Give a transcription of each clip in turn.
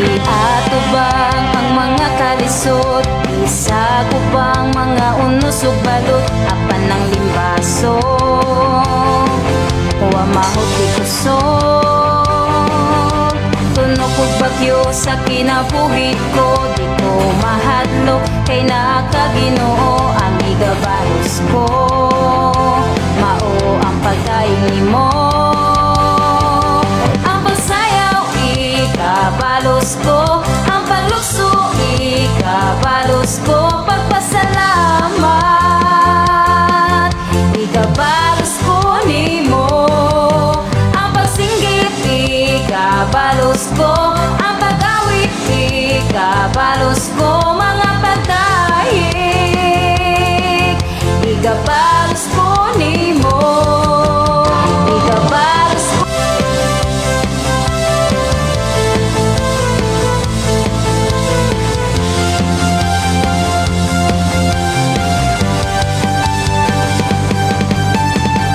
Giatubang ang mga kalisod, isagubang mga unos ug balot, apan ang limbaso wa mahot kusog. Tunok og bagyo sa kinabuhi ko, di ko mahadlok kay naa ka, Ginoo, ang igabalos ko. Mao ang pagdaig nimo. Ang pagsayaw ikabalos ko, ang paglukso ikabalos ko, pagpasalamat ikabalos ko nimo. Ang pagsinggit ikabalos ko, ang pag-awit ikabalos ko, mga pagdaig igabalos ko nimo. Igabalos ko.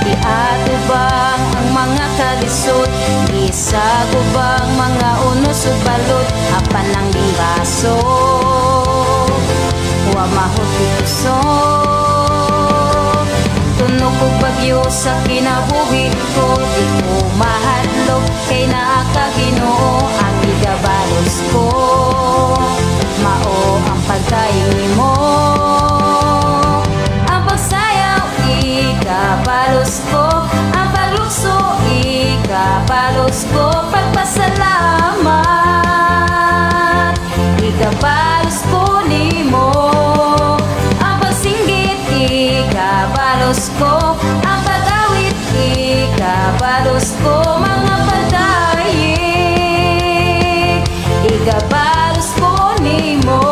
Iatubang ang mga kalisod, isagubang mga unos ug balot, apan ang limbaso wa mahot kusog. Tunok og bagyo sa kinabuhi ko, di ko mahadlok kay naa ka, Ginoo, ang igabalos ko. Mao ang pagdaig nimo. Ang pagsayaw ikabalos ko, ang paglukso ikabalos ko, pagpasalamat ikabalos ko nimo. Ang pagsinggit ikabalos ko, ang pag-awit ikabalos ko, mga pagdaig ikabalos ko nimo.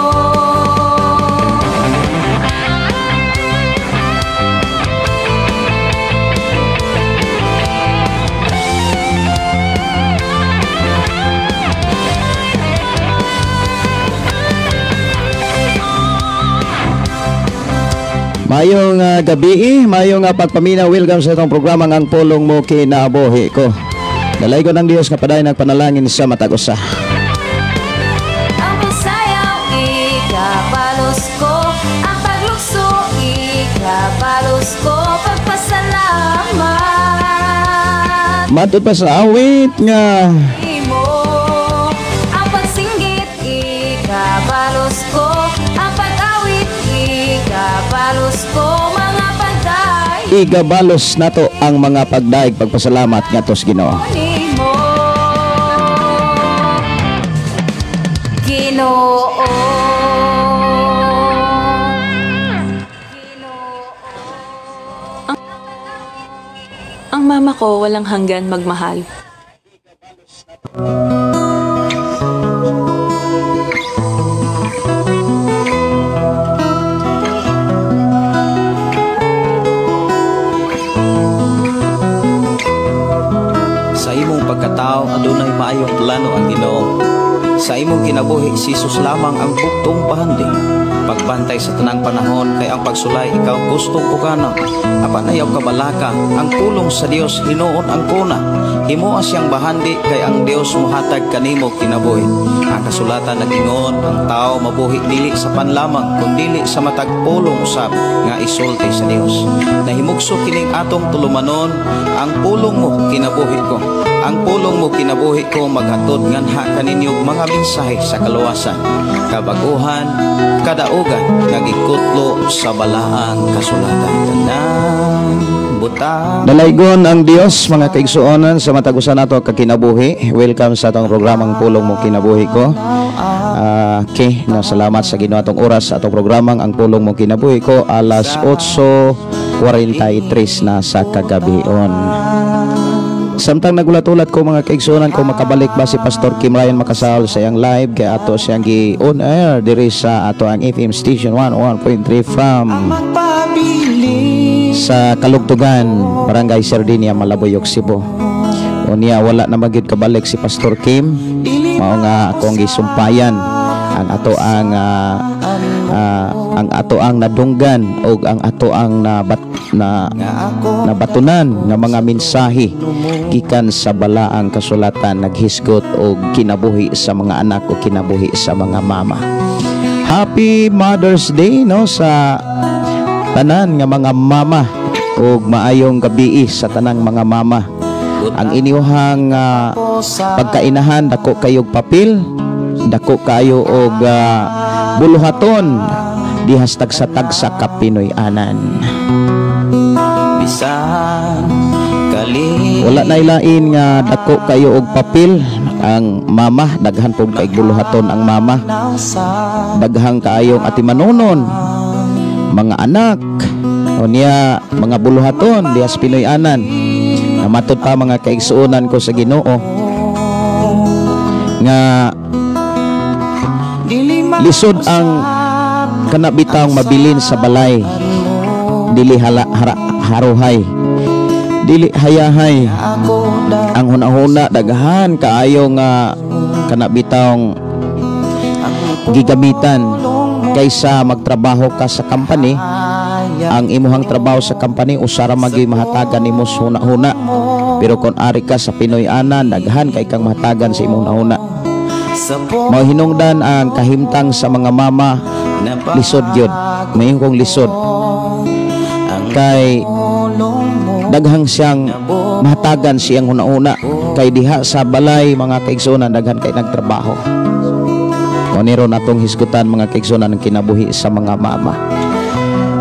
Mayong gabi, mayong pagpaminaw, welcome sa itong programa Ang Pulong Mo Kinabuhi Ko. Dalaygon ang Dios nga padayon nagpanalangin sa matag usa. Ang pagsayaw ikabalos ko, ang paglukso ikabalos ko, pagpasalamat Matud pa sa awit nga mo. Ang pagsinggit ikabalos ko, ang pag-awit ikabalos ko, mga pagdaig igabalos nato ang mga pagdaig pagpasalamat ngadto sa Ginoo. Nimo. Ginoo. Ang mama ko walang hanggan magmahal. Sa imong pagkatao adunay maayong plano ang Ginoo. Sa imong kinabuhi si Jesus lamang ang buktong pahandi. Pagbantay sa tanang panahon kay ang pagsulay ikaw gustong pukanon. Apan ayaw kabalaka ang pulong sa Dios hinuon ang kuna. Himoa siyang bahandi kay ang Dios mohatag kanimo kinabuhi. Ang kasulatan nag-ingon ang tao mabuhi dili sa panlamang kundili sa matag pulong usab nga isulti sa Dios. Nahimugso kining atong tulumanon ang pulong mo kinabuhi ko. Ang pulong mo kinabuhi ko maghatod nganha kaninyo mga mensahe sa kaluwasan, kabaguhan, kadaugan nga gikutlo sa balaang kasulatan. Tanang buta. Dalaygon ang Dios mga kaigsuonan sa matag usa nato kakinabuhi. Welcome sa atong programang Pulong Mo Kinabuhi Ko. Okay, na salamat sa Ginoo atong oras sa atong programang Ang Pulong Mo Kinabuhi Ko alas 8:43 na sa kagabion. Samtang nagulat-ulat ko mga kaigsuonan kung makabalik ba si Pastor Kim Ryan Makasal sa iyang live kay ato siyang gi-on air diri sa ato ang FM station 101.3 from sa Kalugtugan, Barangay Sardinia, Malabuyoc, Cebu. Unya wala na magyud kabalik si Pastor Kim. Mao nga akong gisumpayan ang ato ang Ang ato ang nadunggan o ang ato ang nabat, na nabatunan nga mga mensahe gikan sa balaang kasulatan naghisgot og kinabuhi sa mga anak o kinabuhi sa mga mama. Happy Mother's Day, no, sa tanan nga mga mama ug maayong gabii sa tanang mga mama. Ang inyuhang pagkainahan, dako kayog papel, dako kayo og buluhaton dihas tagsa-tagsa ka Pinoy-anan. Bisan kali Wala na ilain nga dako kayo og papel ang mama, daghan pud kay buluhaton ang mama. Daghang kaayong atimanunon, mga anak, o niya mga buluhaton dihas Pinoy-anan. Namatod pa, mga kaigsuonan ko sa Ginoo, nga lisod ang kanabitang mabilin sa balay, dili hala, hara, haruhay, dili hayahay ang hunahuna, daghan kaayo nga kanabitang gigamitan kaysa magtrabaho ka sa company. Ang imuhang trabaho sa company, usara magi mahatagan nimo sa huna-huna, pero kung ari ka sa Pinoy-anan, daghan kay kang mahatagan sa imong hunahuna. Mao hinungdan ang kahimtang sa mga mama, lisod gyud. Mayon kong lisod kay daghang siyang mahatagan siyang huna-huna kay diha sa balay, mga kaigsuonan, daghan kay nagtrabaho. Mao ni ron atong hisgutan, mga kaigsuonan, ang kinabuhi sa mga mama.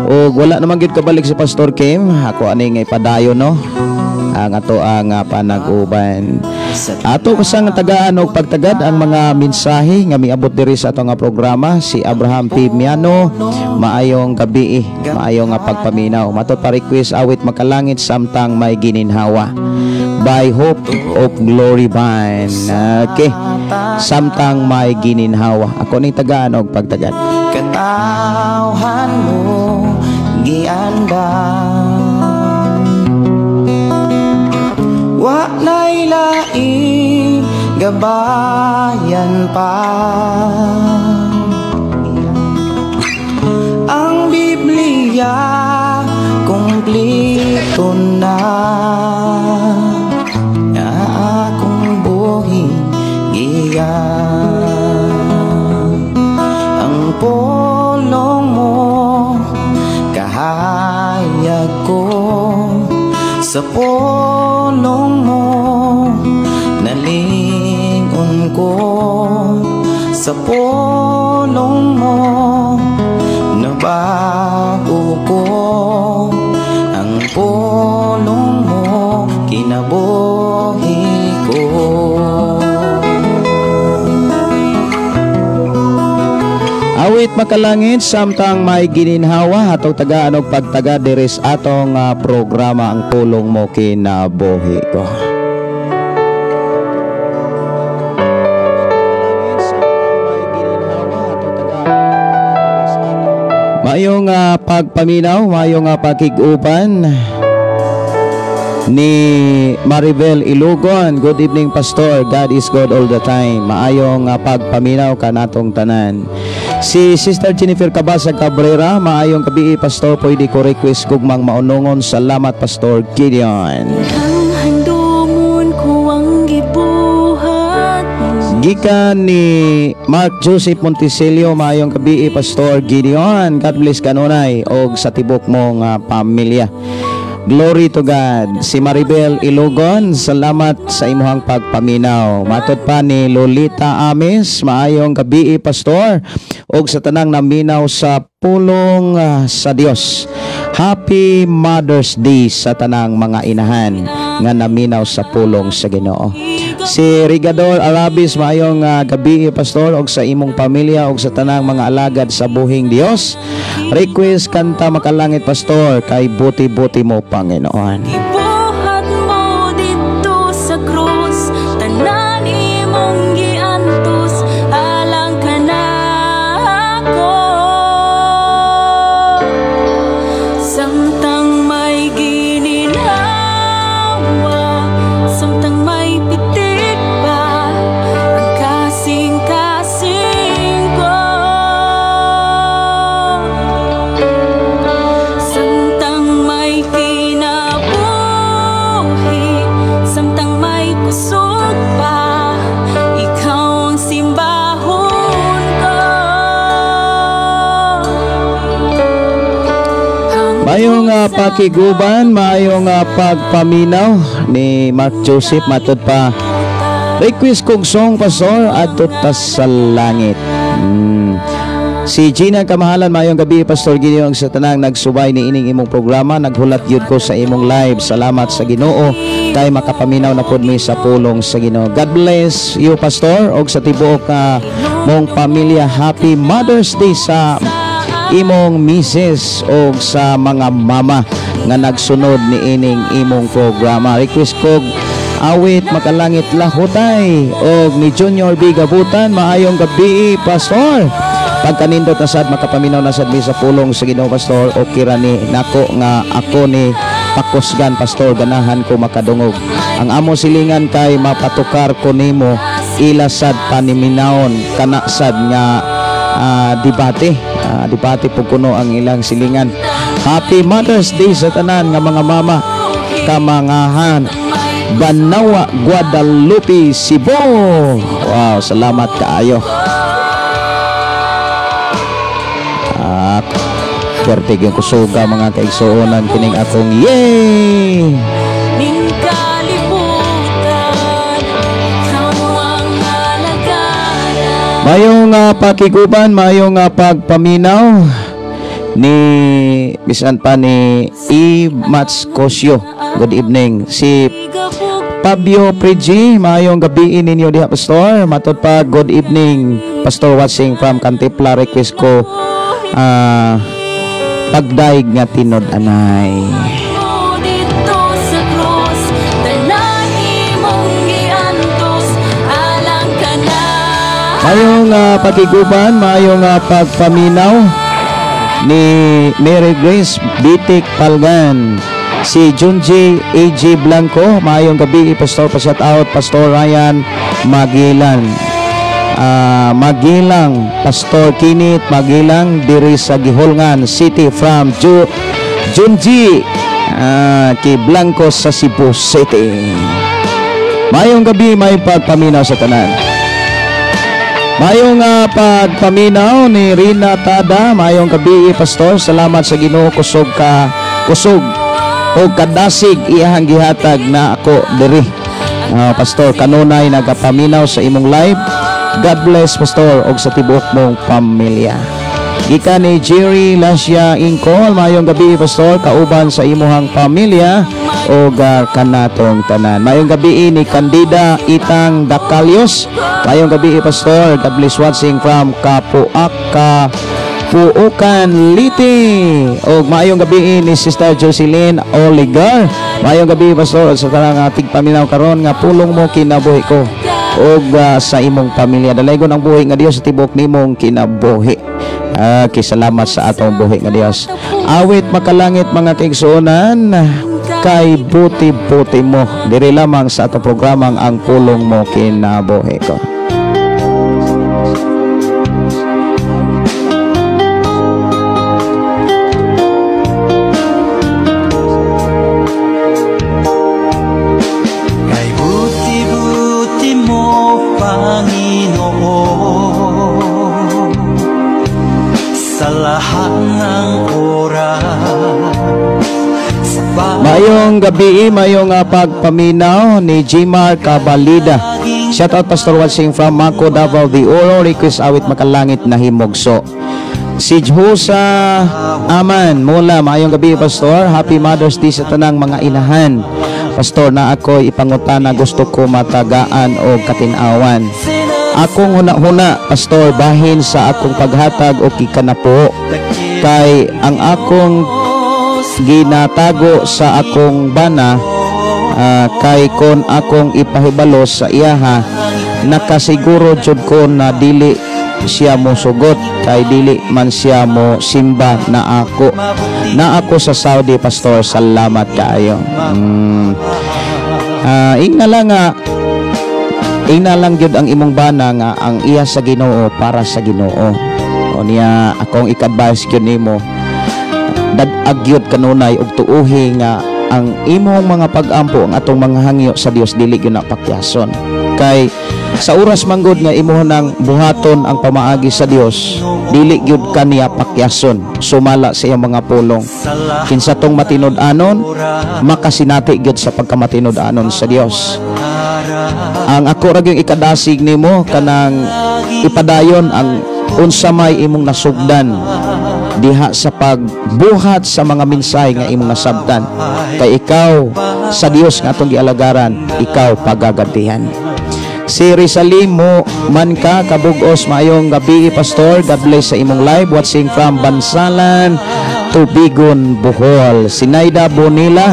Og wala naman gyud kabalik si Pastor Kim, ako ani nga ipadayon, no, ang ato ang panag-uban. Ato kusang tagaan og pagtagad ang mga mensahe nga miabot diri sa ato nga programa. Si Abraham P. Miano, maayong gabi, maayong nga pagpaminaw. Matod pa, request awit "Makalangit Samtang May Gininhawa" by Hope of Glory Band. Okay. "Samtang May Gininhawa." Ako ning tagaan og pagtagad. Katawhan mo giandam. Wa na'y laing gabayan pa. Ang Biblia kumpleto na. Nga akong buhi giya. Ang pulong mo kahayag ko. Sa pulong mo nalingon ko. Sa pulong mo nabago ko. Ang pulong mo kinabuhi ko. Awit "Makalangit Samtang May Gininhawa" atong tagaan og pagtaga diri sa atong programa "Ang Pulong Mo Kinabuhi Ko." Maayong pagpaminaw, maayong pakig-uban ni Maribel Ilugon. Good evening, Pastor. God is good all the time. Maayong pagpaminaw kanatong tanan. Si Sister Jennifer Cabasa Cabrera, maayong gabi, Pastor. Pwede ko request "Gugmang Maunongon"? Salamat, Pastor Gideon. Ang handumon ko ang gibuhat mo. Gikan ni Mark Joseph Monticelio, maayong gabi, Pastor Gideon. God bless kanunay og sa tibok mong pamilya. Glory to God. Si Maribel Ilogon, salamat sa imuhang pagpaminaw. Matod pa ni Lolita Ames, maayong gabi, Pastor, og sa tanang naminaw sa pulong sa Dios. Happy Mother's Day sa tanang mga inahan nga naminaw sa pulong sa Ginoo. Si Rigador Arabis, maayong gabi, Pastor, og sa imong pamilya og sa tanang mga alagad sa buhing Dios. Request kanta "Makalangit", Pastor, kay buti-buti mo, Panginoon. Gibuhat mo dito sa krus, tanan imong giantos alang kanako. Samtang may gininhawa, samtang may pitik pa ang kasing-kasing ko. Pakiguban, maayong pagpaminaw ni Mark Joseph. Matod pa, request kong song, Pastor, adto ta sa langit. Si Gina Kamahalan, maayong gabi, Pastor Gideon, sa tanang nagsubay ni ining imong programa. Naghulat gyud ko sa imong live. Salamat sa Ginoo kay makapaminaw na pud mi sa pulong sa Ginoo. God bless you, Pastor, og sa tibuok mong pamilya. Happy Mother's Day sa imong misis og sa mga mama nga nagsunod ni ining imong programa. Request kog awit Makalangit Lahutay og ni Junior B. Gabutan. Maayong gabi, Pastor. Pagkanindot na sad makapaminaw na sad mi sa pulong sa Ginoo, Pastor. Okay ra ni nako nga ako ni pakusgan, Pastor, ganahan ko makadungog. Ang amo silingan kay mapatukar ko nimo ila sad paniminawon kana sad nga debate. Debate pug kuno ang ilang silingan. Happy Mother's Day sa tanan nga mga mama kamangahan. Banawa, Guadalupe, Cebu. Wow, salamat kaayo. Pwerte yung kusuga mga kaigsuonan kining akong yay! Mayong pakiguban, mayong pagpaminaw ni bisan pa ni E. Mats Cosio. Good evening. Si Fabio Prigi, mayong gabi ninyo diha, Pastor. Matod pa, good evening, Pastor, watching from Cantipla. Request ko pagdaig nga tinud-anay. Mayong pakiguban, mayong pagpaminaw ni Mary Grace Bitik Palgan. Si Junji A.J. Blanco, maayong gabi, Pastor, pa-shout out Pastor Ryan Magellan. Magilang, Pastor Kinit Magilang diri sa Giholngan City from Junji ki Blanco sa Cebu City. Maayong gabi, may pagpaminaw sa tanan. Maayong pagpaminaw ni Rina Tada, maayong gabi, Pastor. Salamat sa Ginoo, kusog ka kusog o kadasig iyahang gihatag na ako diri. Pastor, kanunay nagapaminaw sa imong live. God bless, Pastor, og sa tibuok mong pamilya. Gikan ni Jerry Lasya Ingkol, maayong gabi, Pastor, kauban sa imuhang pamilya og kanatong tanan. Maayong gabi ni Candida Itang Dacalios. Maayong gabi, Pastor. God bless, watching from Kapuaka Puukan Liti. Og maayong gabi ni Sister Jocelyn Oligar. Maayong gabi, Pastor, sa tanang tigpaminaw karon nga pulong mo kinabuhi ko og sa imong pamilya. Dalaygon ang buhi nga Dios sa tibuok nimong kinabuhi. Kisalamat sa atong buhi nga Dios. Awit Makalangit mga kaigsuonan kay buti-buti mo. Diri lamang sa atong programang Ang Pulong Mo Kinabuhi Ko. Kay buti-buti mo, Panginoon, sa lahat ng oras. Maayong gabi, maayong pagpaminaw ni Jimar Cabalida. Shout out, Pastor, watching from Mako, Davao de Oro. Request awit Makalangit na Himugso. Si Josa Aman Mula, maayong gabi, Pastor. Happy Mother's Day sa tanang mga inahan. Pastor, na ako'y ipangutana, gusto ko matagaan o katinawan. Akong huna-huna, Pastor, bahin sa akong paghatag o kikanapo. Kay ang akong ginatago sa akong bana, kay kon akong ipahibalo sa iyaha, nakasiguro jud ko na dili siya mo sugot, kay dili man siya mo simba na ako. Na ako sa Saudi, Pastor. Salamat kaayo. Ingna lang nga, ingna lang gyud ang imong bana nga ang iya sa Ginoo para sa Ginoo. O niya akong i-advise gyud nimo, dag-ag gyud kanunay og tuuhi nga ang imong mga pag-ampo, ang atong mga hangyo sa Dios dili gyud na pakyason. Kay Sa oras manggod nga imuha nang buhaton ang pamaagi sa Dios, dili gyud kaniya pakyason sumala sa iyang mga pulong. Kinsa tong matinud-anon, makasinati gyud sa pagkamatinud-anon sa Dios. Ang ako ra gyud ikadasig nimo, kanang ipadayon ang unsa may imong nasugdan diha sa pagbuhat sa mga mensahe nga imong nasabtan, kay ikaw sa Dios nga atong gialagaran, ikaw pagagantihan. Si Rizalimo man ka kabugos, maayong gabi, Pastor. God bless sa imong live, watching from Bansalan, Tubigon, Bohol. Sinaida Bonilla,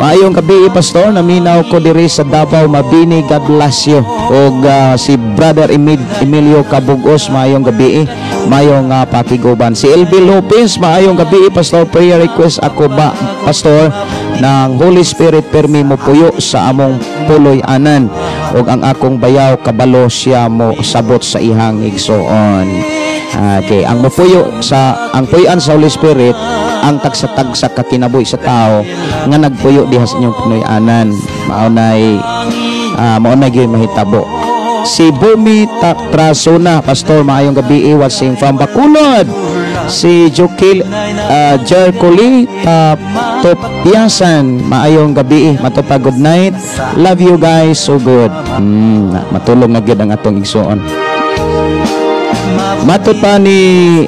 maayong gabi, Pastor, naminaw ko diri sa Davao, Mabini. God bless you. Og si Brother Emilio Kabugos, maayong gabi, maayong pakiguban. Si LB Lopez, maayong gabi, Pastor, prayer request ako ba, Pastor, ng Holy Spirit permi mo puyo sa among puloy-anan ug ang akong bayaw kabalo siya mo sabot sa ihang igsoon. Okay, ang mopuyo sa ang puy-an sa Holy Spirit ang tagsa-tagsa ka kinabuhi sa tao nga nagpuyo diha sa inyong puloy-anan. Mao nay gyud mahitabo. Si Bumi Trasona, Pastor, maayong gabi, watching from Bacolod. Si Jokil Jercoli Topiasan, maayong gabi, matupa good night. Love you guys, so good. Matulog na gyud ang atong igsoon. Matod pa ni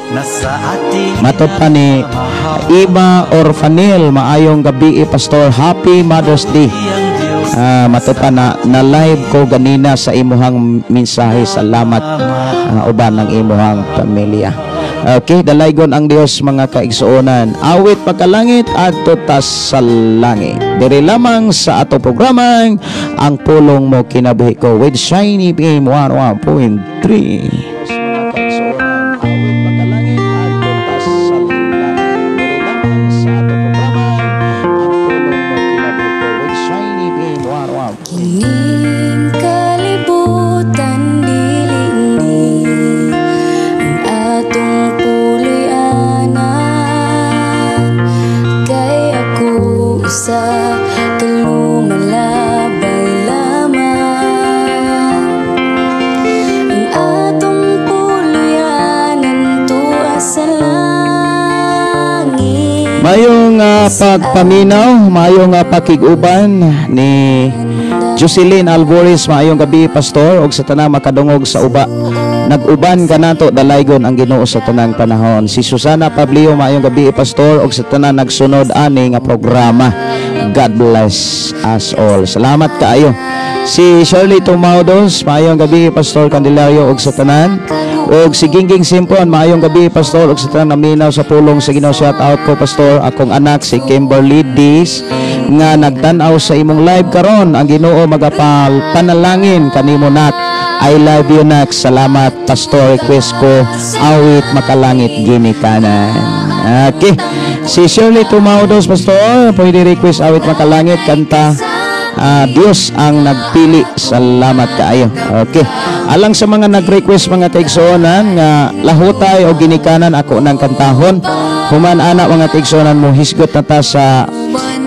Iba Orfanil, maayong gabi, Pastor. Happy Mother's Day. Matod pa na live ko ganina sa imuhang mensahe. Salamat uban ng imuhang pamilya. Okay, dalaygon ang Dios, mga kaigsuonan. Awit pagkalangit adto ta sa langit. Diri lamang sa ato programang Ang Pulong Mo Kinabuhi Ko with Shiny FM 101.3. Mga kaigsuonan, awit pagkalangit adto ta sa langit. Diri lamang sa ato programang Ang Pulong Mo Kinabuhi Ko with Shiny FM 101. Kining kalibutan dili ni ang atong puloy-anan, kay ako usa ka lumalabay lamang. Ang atong puloy-anan tuwa sa langit. Mayong pagpaminaw, mayong pakig-uban ni Jocelyn Alvarez, maayong gabi, Pastor, ug sa tanang makadungog sa uba. Nag-uban kanato, dalaygon ang Ginoo sa tanang panahon. Si Susana Pablio, maayong gabi, Pastor, ug sa tanan nagsunod ani nga programa. God bless us all. Salamat kaayo. Si Shirley Tumaudos, maayong gabi, Pastor Candelario, ug sa tanan. Ug si Gingging Simpon, maayong gabi, Pastor, ug sa tanan naminaw sa pulong sa Ginoo. Shout out ko, Pastor, akong anak si Kimberly Diz nga nagtan-aw sa imong live karon. Ang Ginoo magapal panalangin kanimo, nak. I love you, nak. Salamat, Pastor. Request ko Awit Makalangit Ginikanan. Okay. Si Shirley Tumaudos, Pastor, pwede request Awit Makalangit kanta Diyos ang Nagpili. Salamat kaayo. Okay. Alang sa mga nag-request, mga kaigsuonan, nga lahutay o ginikanan ako ng kantahon. Human ana, mga kaigsuonan, mo hisgot na ta sa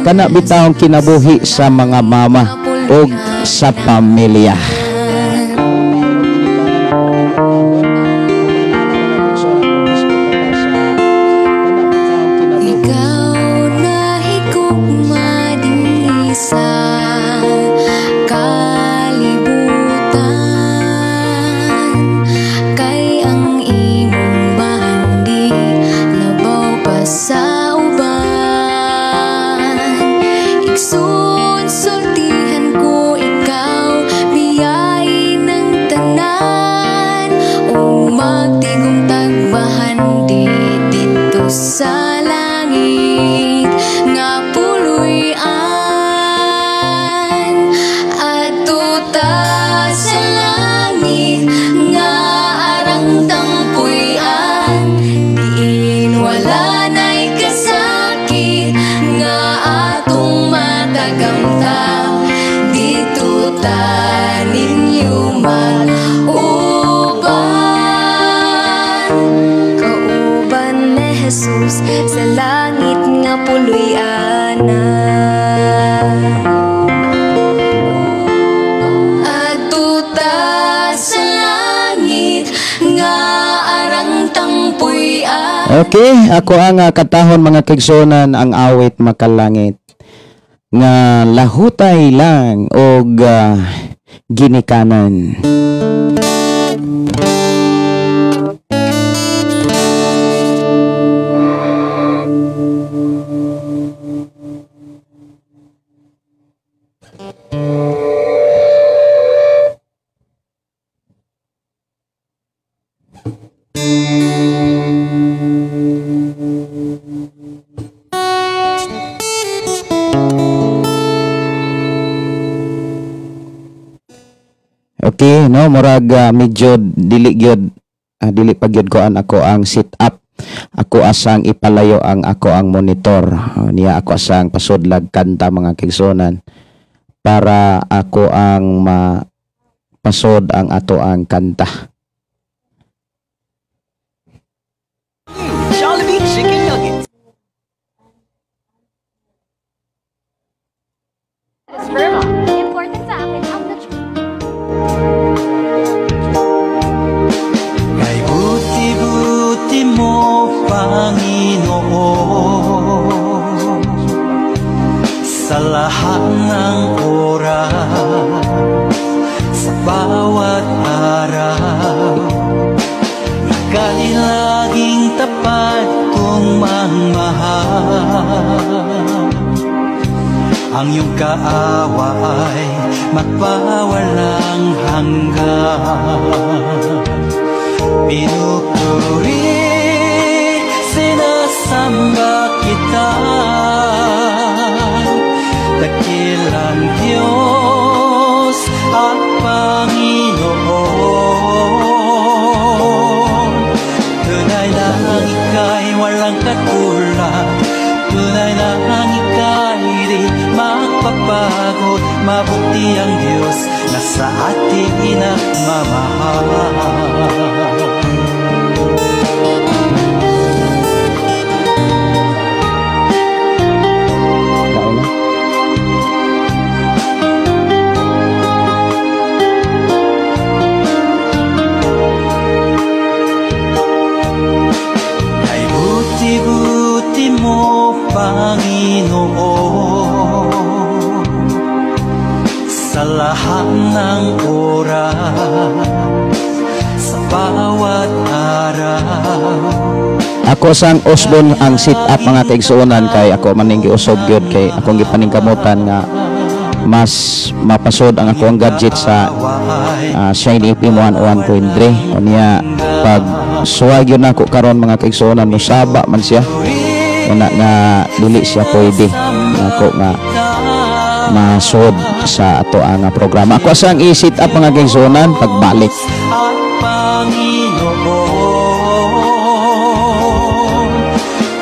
kana bitawng kinabuhi sa mga mama o sa pamilya. Ikaw nahigugma dinhi sa kalibutan, kay ang imong bahandi labaw pa sa uban. Igsoon, sultihan ko ikaw, biyain ang tanan ug magtigom tagbahandi didto sa langit nga puloy-an. Adto ta sa langit nga arang tang puy-an, diin wala na'y kasakit nga atong matagamtam. Didto ta ninyo mag-uban, kauban ni Jesus sa langit nga puloy-anan. Adto ta Okay, ako ang katahon, mga kaigsuonan, ang awit makalangit nga lahutay lang og ginikanan. Okay, no, murag medyo dili gyud, dili pa gyud koan ako ang sit up. Ako asang ipalayo ang ako ang monitor. Niya ako asang pasudlag kanta, mga kaigsuonan, para ako ang mapasod ang ato ang kanta. Jollibee Chicken Nuggets. Important sa akin ang Kay buti-buti mo, Panginoon, sa lahat ng oras, sa bawat araw. Ika'y laging tapat kong magmahal. Ang iyong kaawa ay magpawalang hanggan. Pinupuri, sinasamba kita, dakilang Diyos at Panginoon. Tunay na ang ika'y walang katulad, tunay na ang ika'y di magpapagod. Mabuti ang Diyos na sa ating nagmamahal. Kain na. Kay buti-buti mo, Panginoon, sa lahat ng oras, sa bawat araw. Ako sang Osborne ang sit up, mga kaigsuonan, kay ako maning giusob gyud kay akong gipaningkamutan nga mas mapasod ang akong gadget sa Shine FM 101.3. Unya pag suway gyud nako karon, mga kaigsuonan, musaba man siya una nga dili siya pwede nako nga masod sa ato ang programa. Ako sang i-sit up, mga kaigsuonan, pagbalik. At Panginoon,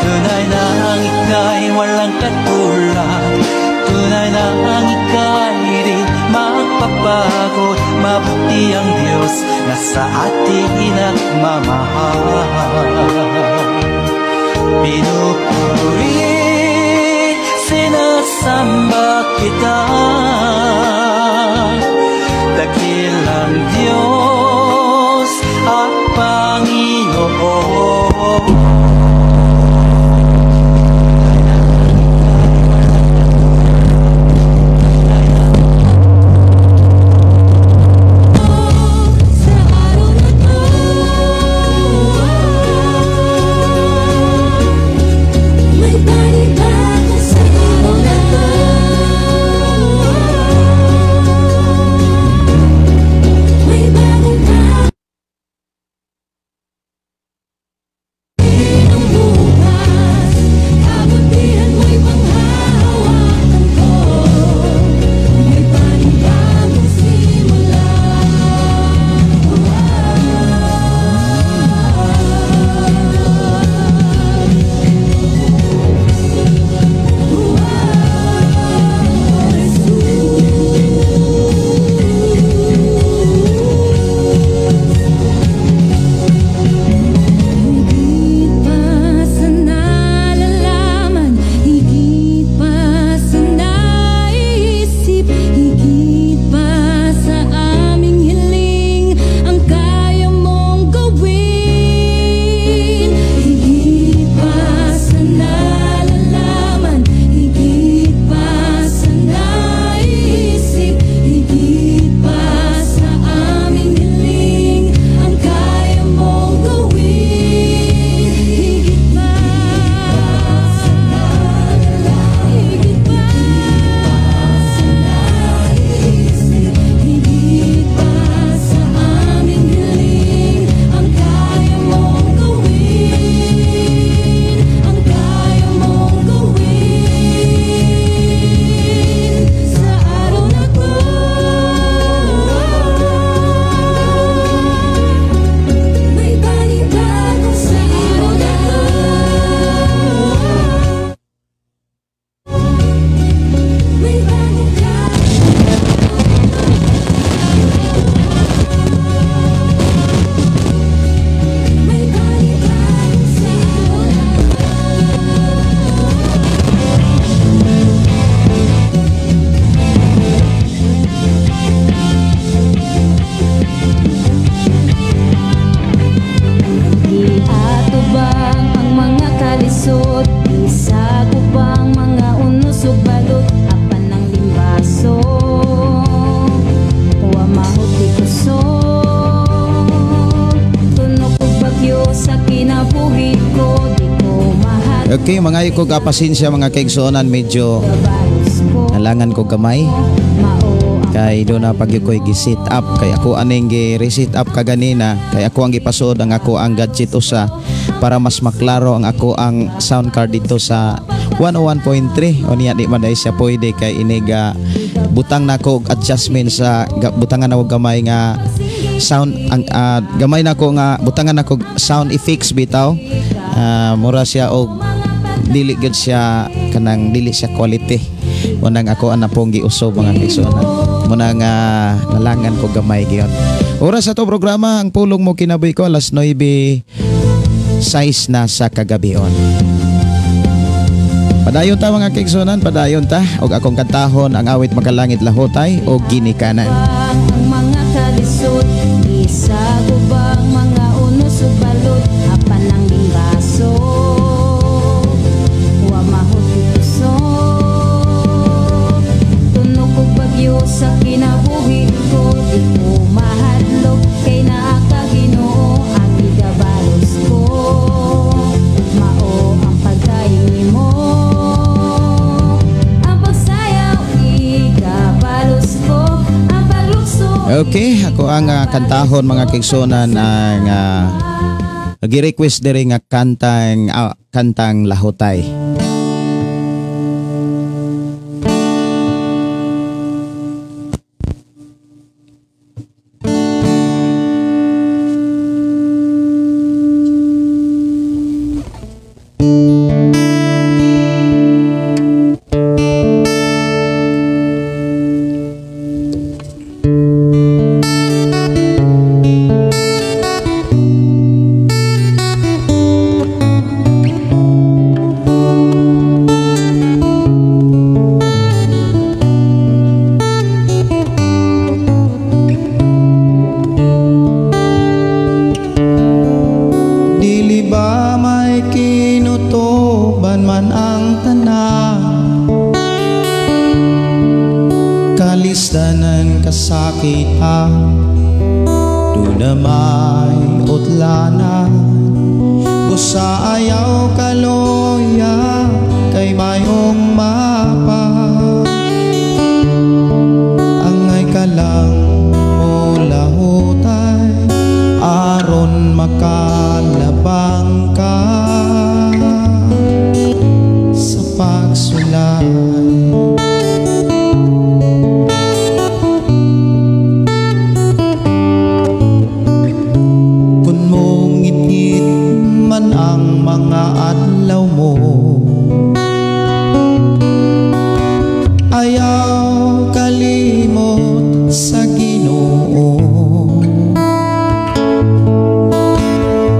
tunay na ang ika'y walang katulad, tunay na ang ika'y di magpapagod. Mabuti ang Diyos na sa ating nagmamahal. Pinupuri, sinasamba kita, dakilang Diyos at Panginoon. Sa araw na to, may panibago sa araw na to. Lukso. Tunok og bagyo sa kinabuhi ko, di ko mahadlok. Okay, mga ko pasensya mga kaigsuonan, medyo Gabalos ko, nalangan ko gamay mao ang kay do na pag ko'y gi-set up kay ako aning gi-reset up kaganina kay ako ang gipasuod ang ako ang gadget usa para mas maklaro ang ako ang sound card dito sa 101.3. Unya di man dahil siya pwede kay iniga butang nako og adjustment sa butangan nako gamay nga sound ang gamay nako nga butangan nako og sound effects bitaw. Mura siya og dili gyud siya kanang dili siya quality. Munang ako ang napong giusob mga kaigsuonan, muna nga nalangan ko gamay gyud. Oras sa to programa ang Pulong Mo Kinabuhi Ko, alas 9:06 na sa kagabion. Padayon ta mga kaigsuonan, padayon ta og akong kantahon ang awit Makalangit Lahotay og Ginikanan. Ang mga kalisod, isagubang mga unos ug balod, apan ang limbaso, wa mahot ituso. Tunok og bagyo sa kinabuhi ko, di ko mahadlok kay naa ka Ginoo, ang igabalos ko, mao ang pagkain nimo. Ang pagsayaw igabalos ko, ang paglukso. Okay, ako ang kantahon mga kaigsuonan ang gi-request diri nga kantang Lahotay. Dili ba may kinutuban man ang tanan, kalisdanan kasakitan, duna may utlanan, busa ayaw kaloya kay mayong mapa. Angay ka lang mulahutay aron makalabang ka sa pagsulay. Kung mongit-ngit man ang mga adlaw mo, ayaw kalimot sa Ginoo.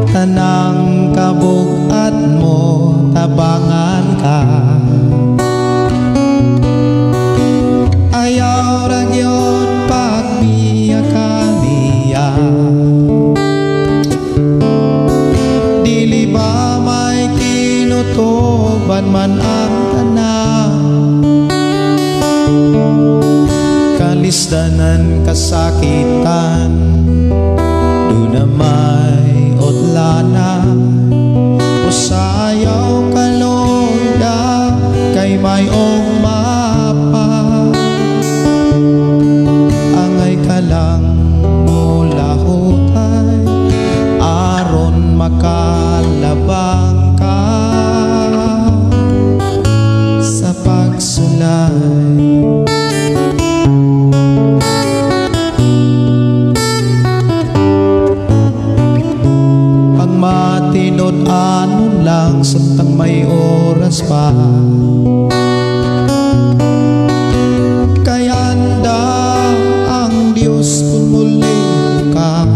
Tanang kabug-at mo tabangan ka, ayaw ra gyud pagbiya ka niya. Dili ba may kinutuban man ang tanan, kalisdanan kasakitan, duna may utlanan, usayaw kaloya kay mayong mapa. Angay ka lang mulahutay aron makalabang ka sa pagsulay. Ang matinud-anon lang samtang may oras pa, kay handa ang Diyos kung muli ka.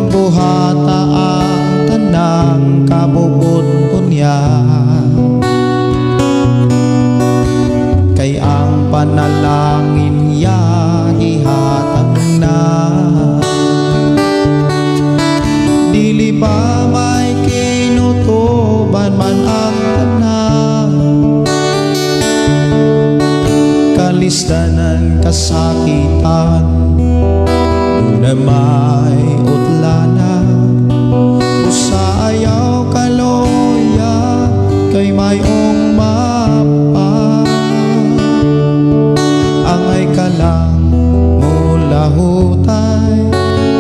Buhata ang tanang kabubut unya, kay ang panalangin niya gihatag na. Dili ba may kinutuban man kasakitan, na may utlana. Usa ayaw kaloya kay mayong mapa. Angay ka lang mulahutay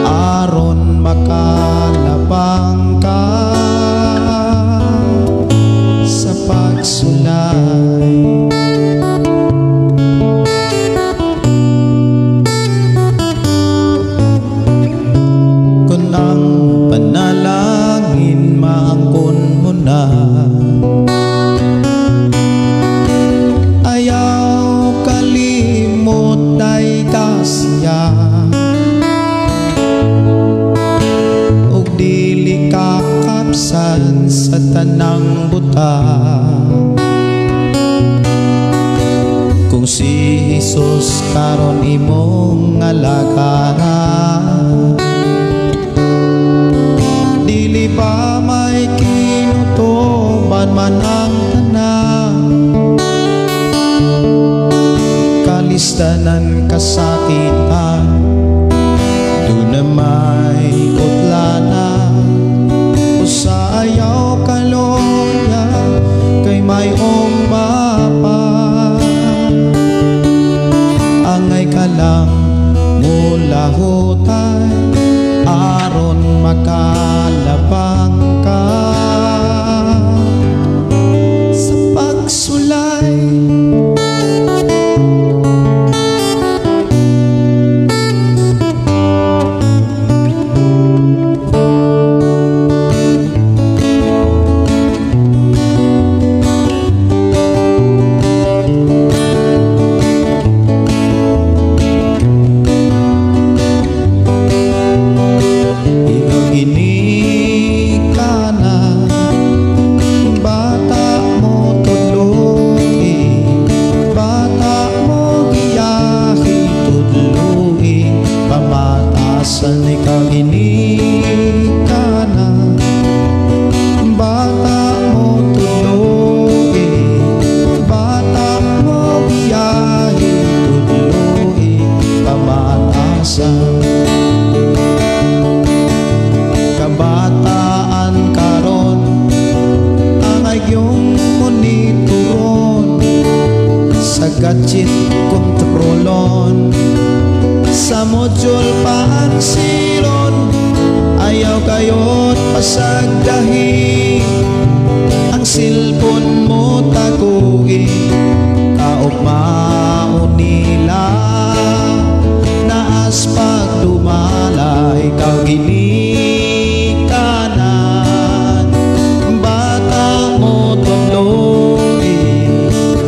aron makalabang ka sa pagsulay. Kung ang panalangin maangkon mo na, ayaw kalimot ay kasya. Ug dili kakapsan sa tanang buta. Kung si Jesus karon imong alagaran, dili ba may kinutuban man ang tanan? Kalistanan kasakitan, doon na may utlana. Usa ayaw kaloya kay mayong mapa. Angay ka lang mulahutay aron makalabang ka sa pagsulay. Ikaw ginikana, bata mo tudloi, bata mo giyahi tudloi, pamatasan. Ikaw ginikana, bata mo tudloi, bata mo giyahi tudloi, pamatasan. Kabataan karon ang iyong monitoron, sa gadget kontrolon, sa module paansilon. Ayaw kayot pasagdahi ang cellphone mo taguhi, kaugmao nila naas pagdumala. Ikaw ginikanan, bata mo tudloi,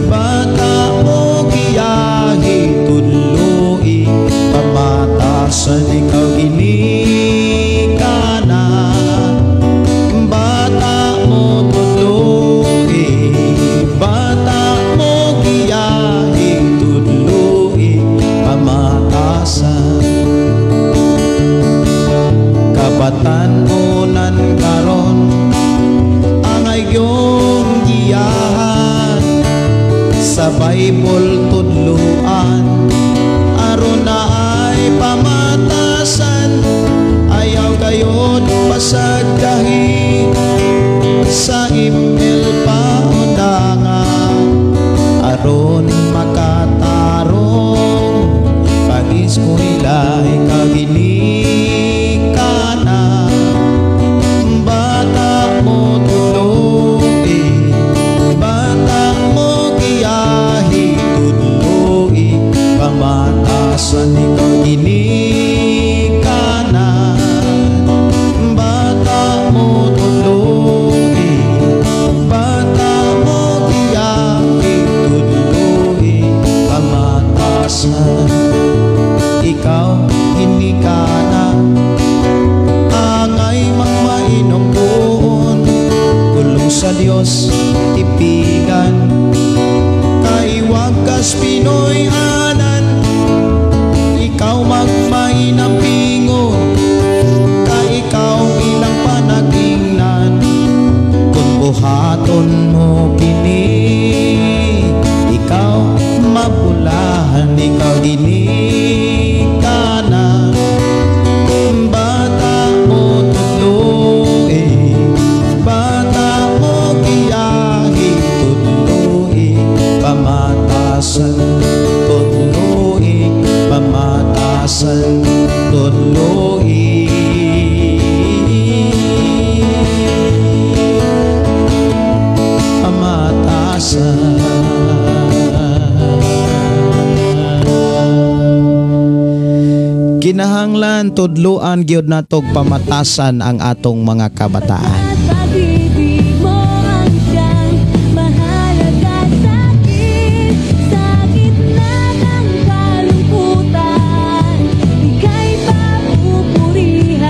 bata mo giyahi tudloi, pamatasan. Ikaw ginikanan, bata mo tudloi, bata mo giyahi tudloi, pamatasan. Kabatan-unan karon ang iyong giyahan, sa Bible tudluan aron na ay pamatasan. Ayaw kayod pasagdahi sa email paundangan, aron makatarong pag-eskwela. Ikaw ginikana, bata mo tudloi, bata mo giyahi tudloi, pamatasan. Ikaw ginikana, bata mo tudloi, bata mo giyahi tudloi, pamatasan. Ikaw ginikana, angay magmainong pulong sa Dios tipigan, kay wag kas Pinoy anan. Ikaw magmainong Tudloi pamatasan. Kinahanglan tudluan gyud natog pamatasan ang atong mga kabataan. Pag-ibig mo ang siyang mahalaga sa'kin. Sa gitna ng kalungkutan, ika'y papupurihan.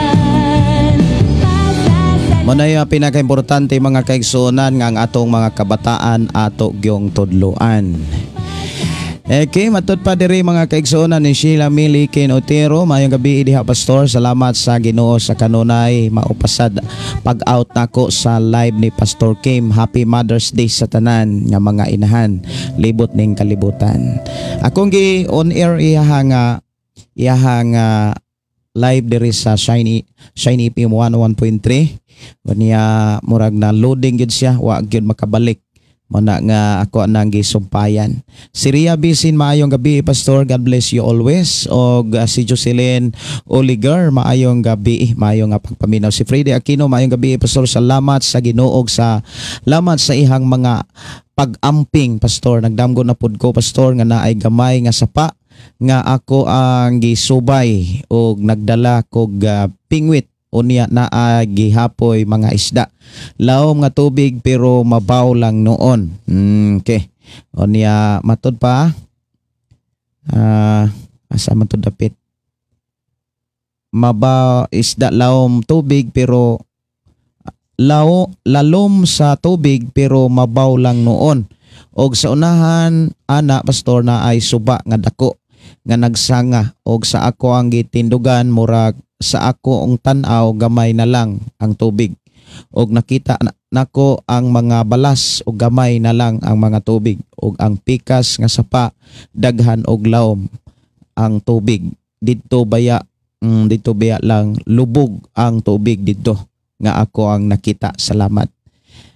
Mo na pinakaimportante, mga kaigsuonan, nga ang atong mga kabataan ato gyong tudluan. Okay, matud pa diri, mga kaigsuonan, ni Sheila Mili Ken Otero. Maayong gabi diha, Pastor. Salamat sa Ginoo sa kanunay maupasad pag-out nako sa live ni Pastor Kim. Happy Mother's Day sa tanan nga mga inahan libot ning kalibutan. Akong gi on air iyaha nga live diri sa Shiny Shiny FM 101.3. Unya murag na loading gyud siya, wa gyud makabalik. Muna nga ako nang gisumpayan. Si Ria Bisin, maayong gabi, Pastor. God bless you always. Og si Jocelyn Oliger, maayong gabi, maayong nga pagpaminaw. Si Freddy Aquino, maayong gabi, Pastor. Salamat sa Ginoo og sa salamat sa ihang mga pag-amping, Pastor. Nagdamgo na pud ko, Pastor, nga naay gamay nga sapa nga ako ang gisubay og nagdala kog pingwit, unya naa gihapoy mga isda. Lawom nga tubig pero mabaw lang noon. Okay. Unya matud pa. Asa man to dapit? Mabaw isda, lawom tubig pero lalom sa tubig pero mabaw lang noon. Og sa unahan ana, Pastor, na ay suba nga dako nga nagsanga og sa ako ang gitindugan, murag sa ako ang tan-aw gamay na lang ang tubig og nakita nako ang mga balas og gamay na lang ang mga tubig og ang pikas nga sapa daghan og lawom ang tubig didto baya, didto baya lang lubog ang tubig didto nga ako ang nakita. Salamat.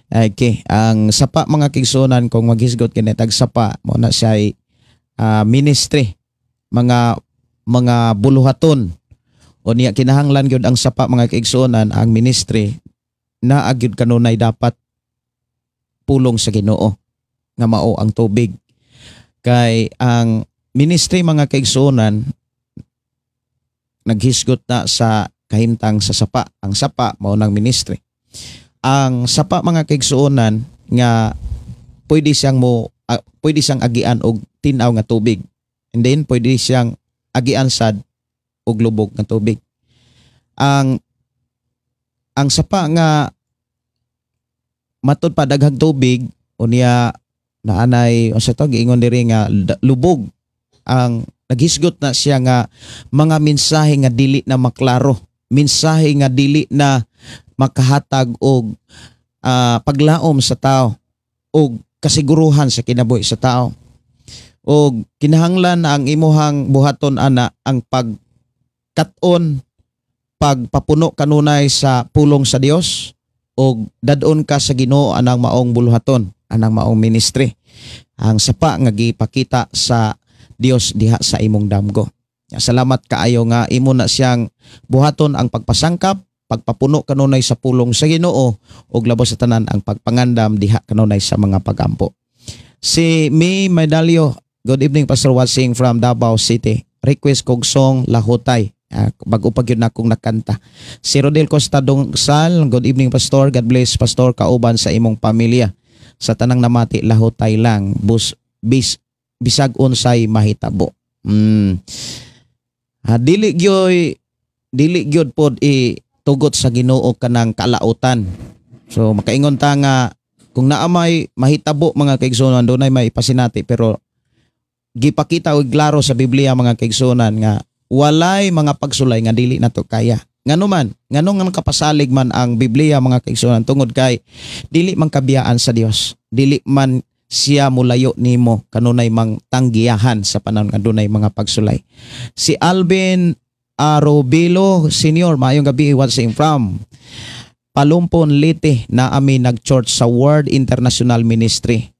Okay, ang sapa, mga kaigsuonan, kung maghisgot kini tag sapa, mo na siya ay ministry, mga buluhaton. Unya kinahanglan gyud ang sapa, mga kaigsuonan, ang ministry naa gyud kanunay dapat pulong sa Ginoo nga mao ang tubig. Kay ang ministry, mga kaigsuonan, naghisgot na sa kahimtang sa sapa. Ang sapa mao nang ministry. Ang sapa, mga kaigsuonan, nga pwede siyang agian og tin-aw nga tubig. And then pwede siyang agian sad og lubog nga tubig. Ang sapa nga matud pa daghang tubig, unya naanay unsa to giingon diri nga lubog ang naghisgot na siya nga mga mensahe nga dili na maklaro, mensahe nga dili na makahatag og paglaom sa tao og kasiguruhan sa kinabuhi sa tao. Og kinahanglan ang imuhang buhaton ana ang pagkat-on, pagpapuno kanunay sa pulong sa Dios og dad-on ka sa Ginoo anang maong buluhaton, anang maong ministry. Ang sapa nga gipakita sa Dios diha sa imong damgo. Salamat kaayo nga imo na siyang buhaton ang pagpasangkap, pagpapuno kanunay sa pulong sa Ginoo ug labaw sa tanan ang pagpangandam diha kanunay sa mga pagampo. Si May Medalyo, good evening, Pastor, watching from Davao City. Request kog song Lahutay. Bago pa gyud na akong nakanta. Si Rodel Costa Dongsal, good evening, Pastor. God bless, Pastor, kauban sa imong pamilya. Sa tanang namati, Lahutay lang bus bis bisag unsay mahitabo. Dili gyud pod i tugot sa Ginoo kanang kalautan. So makaingon ta nga kung naa may mahitabo, mga kaigsuonan, dunay may pasinati, pero gipakita og klaro sa Biblia, mga kaigsuonan, nga walay mga pagsulay nga dili nato kaya. Ngano man, ngano nga nakapasalig man ang Biblia, mga kaigsuonan, tungod kay dili man kabiyaan sa Dios. Dili man siya mulayo nimo kanunay mang tanggiyahan sa panahon nga dunay mga pagsulay. Si Alvin Arobilo Senior, maayong gabi, watching from Palumpon, Leyte, na ami nag-church sa World International Ministry.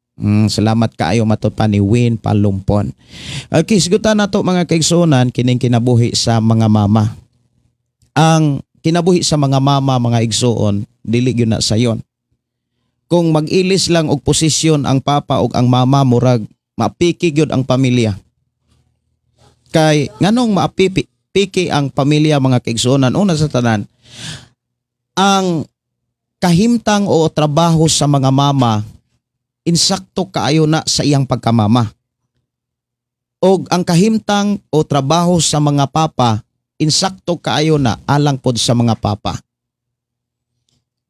Salamat kaayo matud pa ni Win Palumpon. Okay, sigutan nato, mga kaigsuonan, kining kinabuhi sa mga mama. Ang kinabuhi sa mga mama, mga igsuon, dili gyud na sayon. Kung mag-ilis lang og posisyon ang papa ug ang mama, murag mapiki gyud ang pamilya. Kay nganong maapipi piki ang pamilya, mga kaigsuonan? Una sa tanan, ang kahimtang o trabaho sa mga mama, insakto kaayo na sa iyang pagkamama. Og ang kahimtang o trabaho sa mga papa, insakto kaayo na alang pod sa mga papa.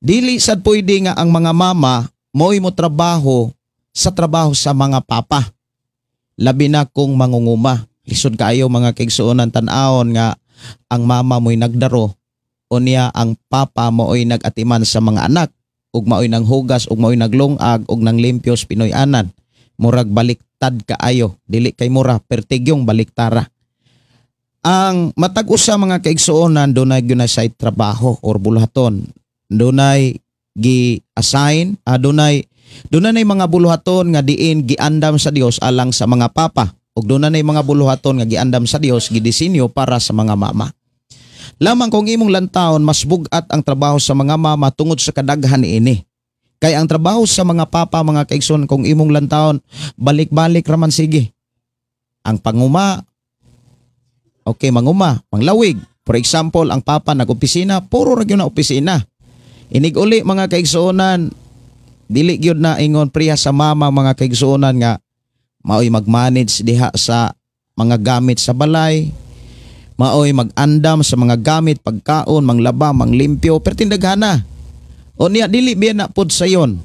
Dili sad pwede nga ang mga mama mo'y mo trabaho sa trabaho sa mga papa. Labi na kung mangunguma. Lisod kaayo, mga kaigsuonan, tan-awon nga ang mama mo'y nagdaro unya ang papa mo'y nag-atiman sa mga anak ug mao'y nanghugas ug mao'y naglungag ug nanglimpyo sa Pinoy-anan. Murag baliktad kaayo, dili kay mura, pertigyong baliktara. Ang matag usa, mga kaigsuonan, dunay gyud sa trabaho or buluhaton. Dunay gi-assign, dunay mga buluhaton nga diin giandam sa Dios alang sa mga papa ug dunay mga buluhaton nga giandam sa Dios, gidisenyo para sa mga mama. Lamang kung imong lantawon, mas bugat ang trabaho sa mga mama tungod sa kadaghan niini. Kay ang trabaho sa mga papa, mga kaigsoon, kung imong lantawon, balik-balik raman sige. Ang panguma, okay, manguma, manglawig. For example, ang papa nag-opisina, puro ra gyud na opisina. Inig uli, mga kaigsuonan, dili gyud na ingon priya sa mama, mga kaigsuonan, nga maoy mag-manage diha sa mga gamit sa balay, maoy mag-andam sa mga gamit, pagkaon, manglaba, manglimpyo, pertindaghana. O niya dili biya na pod sayon.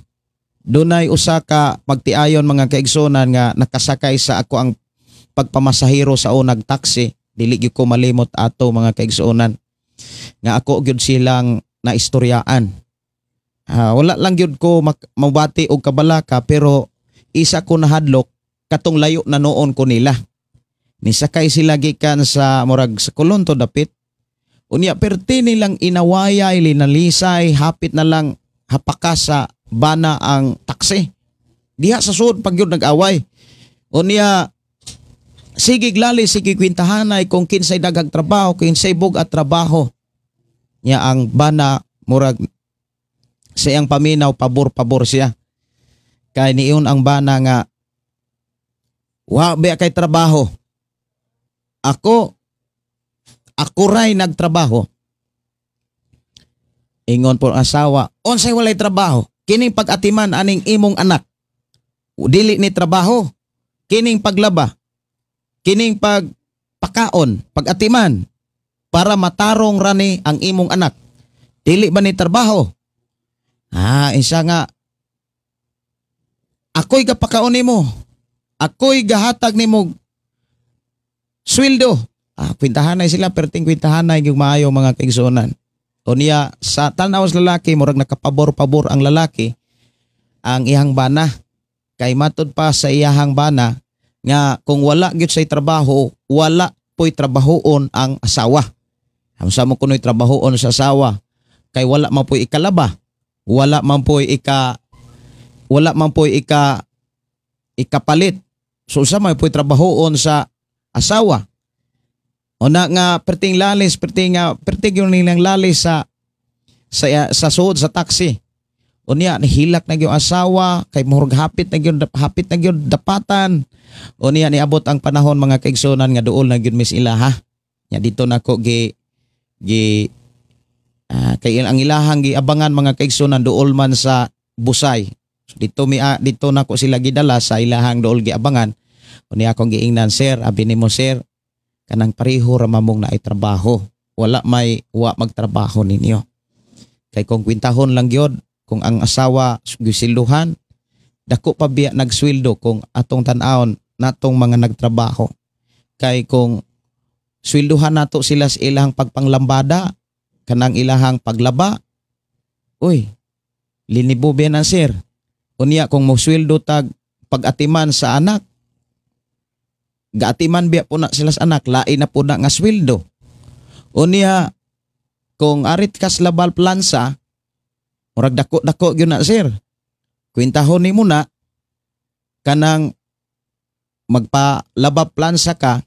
Dunay usa ka pagtiayon, mga kaigsuonan, nga nakasakay sa ako ang pagpamasahero sa unag taxi. Dili gyud ko malimot ato, mga kaigsuonan, nga ako gyud silang naistoryaan. Wala lang gyud ko mabati og kabalaka, pero isa ko nahadlok katong layo na noon ko nila. Nisakay sila gikan sa murag sa Colon to dapit. Unya perti nilang inawayay, linalisay, hapit na lang hapaka sa bana ang taksi. Diha sa sud pag yun nag-away. Unya sige glali, sige kwintahanay kung kinsay daghang trabaho, kinsay bug-at trabaho. Nya ang bana, murag sa iyang paminaw, pabor-pabor siya. Kay niyon ang bana nga, "Wa ba kay trabaho? Ako ray nagtrabaho." Ingon po ang asawa, "Unsay walay trabaho? Kining pag-atiman aning imong anak, dili ni trabaho? Kining paglaba, kining pagpakaon, pag-atiman para matarong rani ang imong anak, dili ba ni trabaho?" Isa nga, "Ako'y gapakaon nimo. Ako'y gahatag nimo sweldo." Kwintahanay sila, perting kwintahanay yung maayo, mga kaigsuonan. O niya, sa tanaw sa lalaki, murag nakapabor-pabor ang lalaki, ang iyang bana. Kay matud pa sa iyahang bana, nga kung wala gyud say trabaho, wala po'y trabahoon ang asawa. Unsa mo kuno'y trabahoon sa asawa? Kay wala man po'y ikalaba, wala man po'y ikapalit. So unsa man po'y trabahoon sa asawa? Una nga perting lalis, perting nga perting yung nilang lalis sa suod sa taxi. Unya nihilak na gyud asawa kay murag hapit na gyud dapatan. Unya niabot ang panahon, mga kaigsuonan, nga duol na gyud mis ila ha. Nya dito nako gi gi kay ang ilahang giabangan, mga kaigsuonan, duol man sa Busay. So, dito nako sila gidala sa ilahang duol giabangan. Unya akong giingnan, "Sir, abi nimo sir, kanang pareho ra mamong naay trabaho. Wala may wa magtrabaho ninyo. Kay kung kwintahon lang gyud, kung ang asawa gisilduhan, dako pa biya nagsweldo kung atong tan-awon natong mga nagtrabaho. Kay kung swelduhan nato sila sa ilahang pagpanglambada, kanang ilahang paglaba, uy, linibo biya na, sir. Unya kung mo sweldo tag pag-atiman sa anak, gaatiman biya po na sila sa anak, lain na po na nga sweldo. Unya kung arit kas labal plansa, murag dako-dako gyud na, sir. Kwintahon nimo na." Kanang magpalaba plansa ka,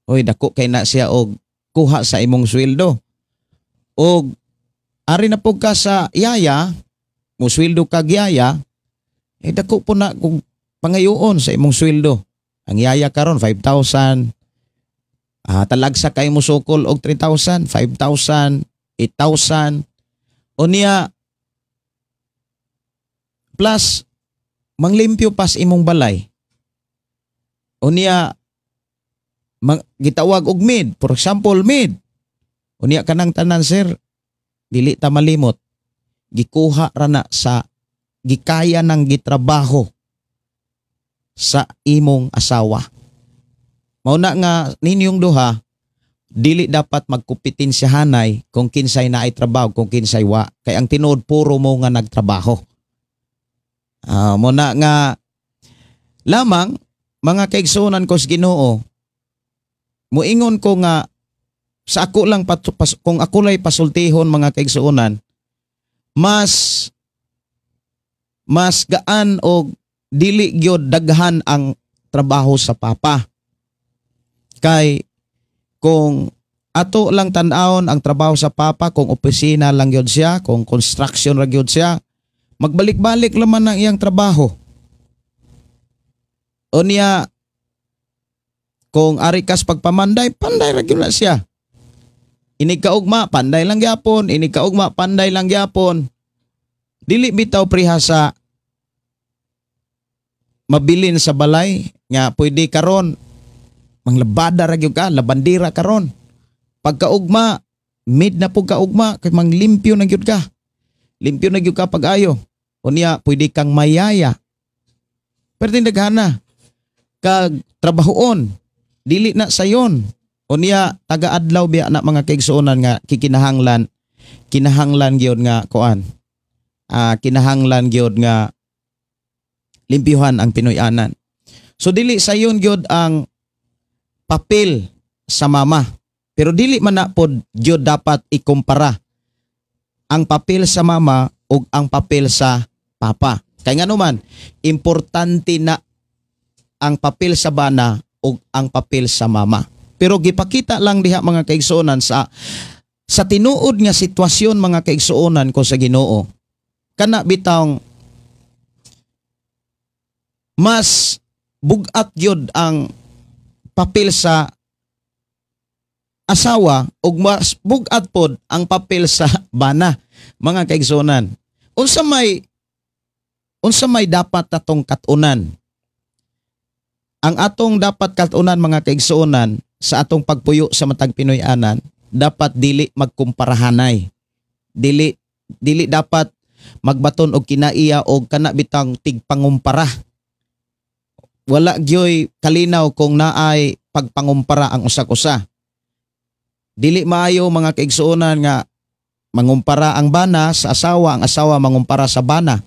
oy, dako kay na siya og kuha sa imong sweldo. Og ari na pud ka sa yaya, mo sweldo kag yaya, eh dako po na kung pangayoon sa imong sweldo. Ang yaya karon 5,000. Talagsa kay mo sukol og 3,000, 5,000, 8,000. Unya plus manglimpyo pas imong balay. Unya gitawag og maid, for example maid. Unya kanang tanan, sir, dili ta malimot. Gikuha ra na sa gikaya ng gitrabaho sa imong asawa. Mao na nga ninyong duha dili dapat magkumpetensyahanay kung kinsay naay trabaho, kung kinsay wa, kay ang tinuod puro mo nga nagtrabaho. Mo na nga lamang, mga kaigsuonan ko sa Ginoo, muingon ko nga sa ako lang kung ako lay pasultihon, mga kaigsuonan, mas mas gaan og dili gyud daghan ang trabaho sa papa. Kay kung ato lang tan-awon ang trabaho sa papa, kung opisina lang gyud siya, kung construction ra gyud siya, magbalik-balik laman ang iyang trabaho. Unya kung ari kas pagpamanday, panday ra gyud na siya. Inig kaugma, panday lang gyapon. Inig kaugma, panday lang gyapon. Dili bitaw preha sa mabilin sa balay nga pwede karon manglabada ra gyud ka, labandira karon. Pagkaugma, mid na pug kaugma kay manglimpyo na gyud ka. Limpyo na gyud ka pag-ayo. Unya pwede kang mayaya. Pero tindaghana kag trabahoon, dili na sayon. Unya taga-adlaw biya na, mga kaigsuonan, nga kikinahanglan kinahanglan gyud nga kuan. Kinahanglan gyud nga limpyuhan ang Pinoy-anan. So dili sayon gyud ang papel sa mama. Pero dili man na pod gyud dapat ikumpara ang papel sa mama ug ang papel sa papa. Kay ngano man, importante na ang papel sa bana ug ang papel sa mama. Pero gipakita lang diha, mga kaigsuonan, sa tinuod nga sitwasyon, mga kaigsuonan ko sa Ginoo. Kana bitawng mas bugat gyud ang papel sa asawa ug mas bugat pod ang papel sa bana, mga kaigsuonan. Unsa may dapat atong katunan? Ang atong dapat katunan, mga kaigsuonan, sa atong pagpuyo sa matag Pinoy-anan, dapat dili magkumparahanay. Dili dili dapat magbaton og kinaiya og kana bitang tigpangumpara. Wala gyoy kalinaw kung naay pagpangumpara ang usa-usa. Dili maayo, mga kaigsuonan, nga mangumpara ang bana sa asawa, ang asawa mangumpara sa bana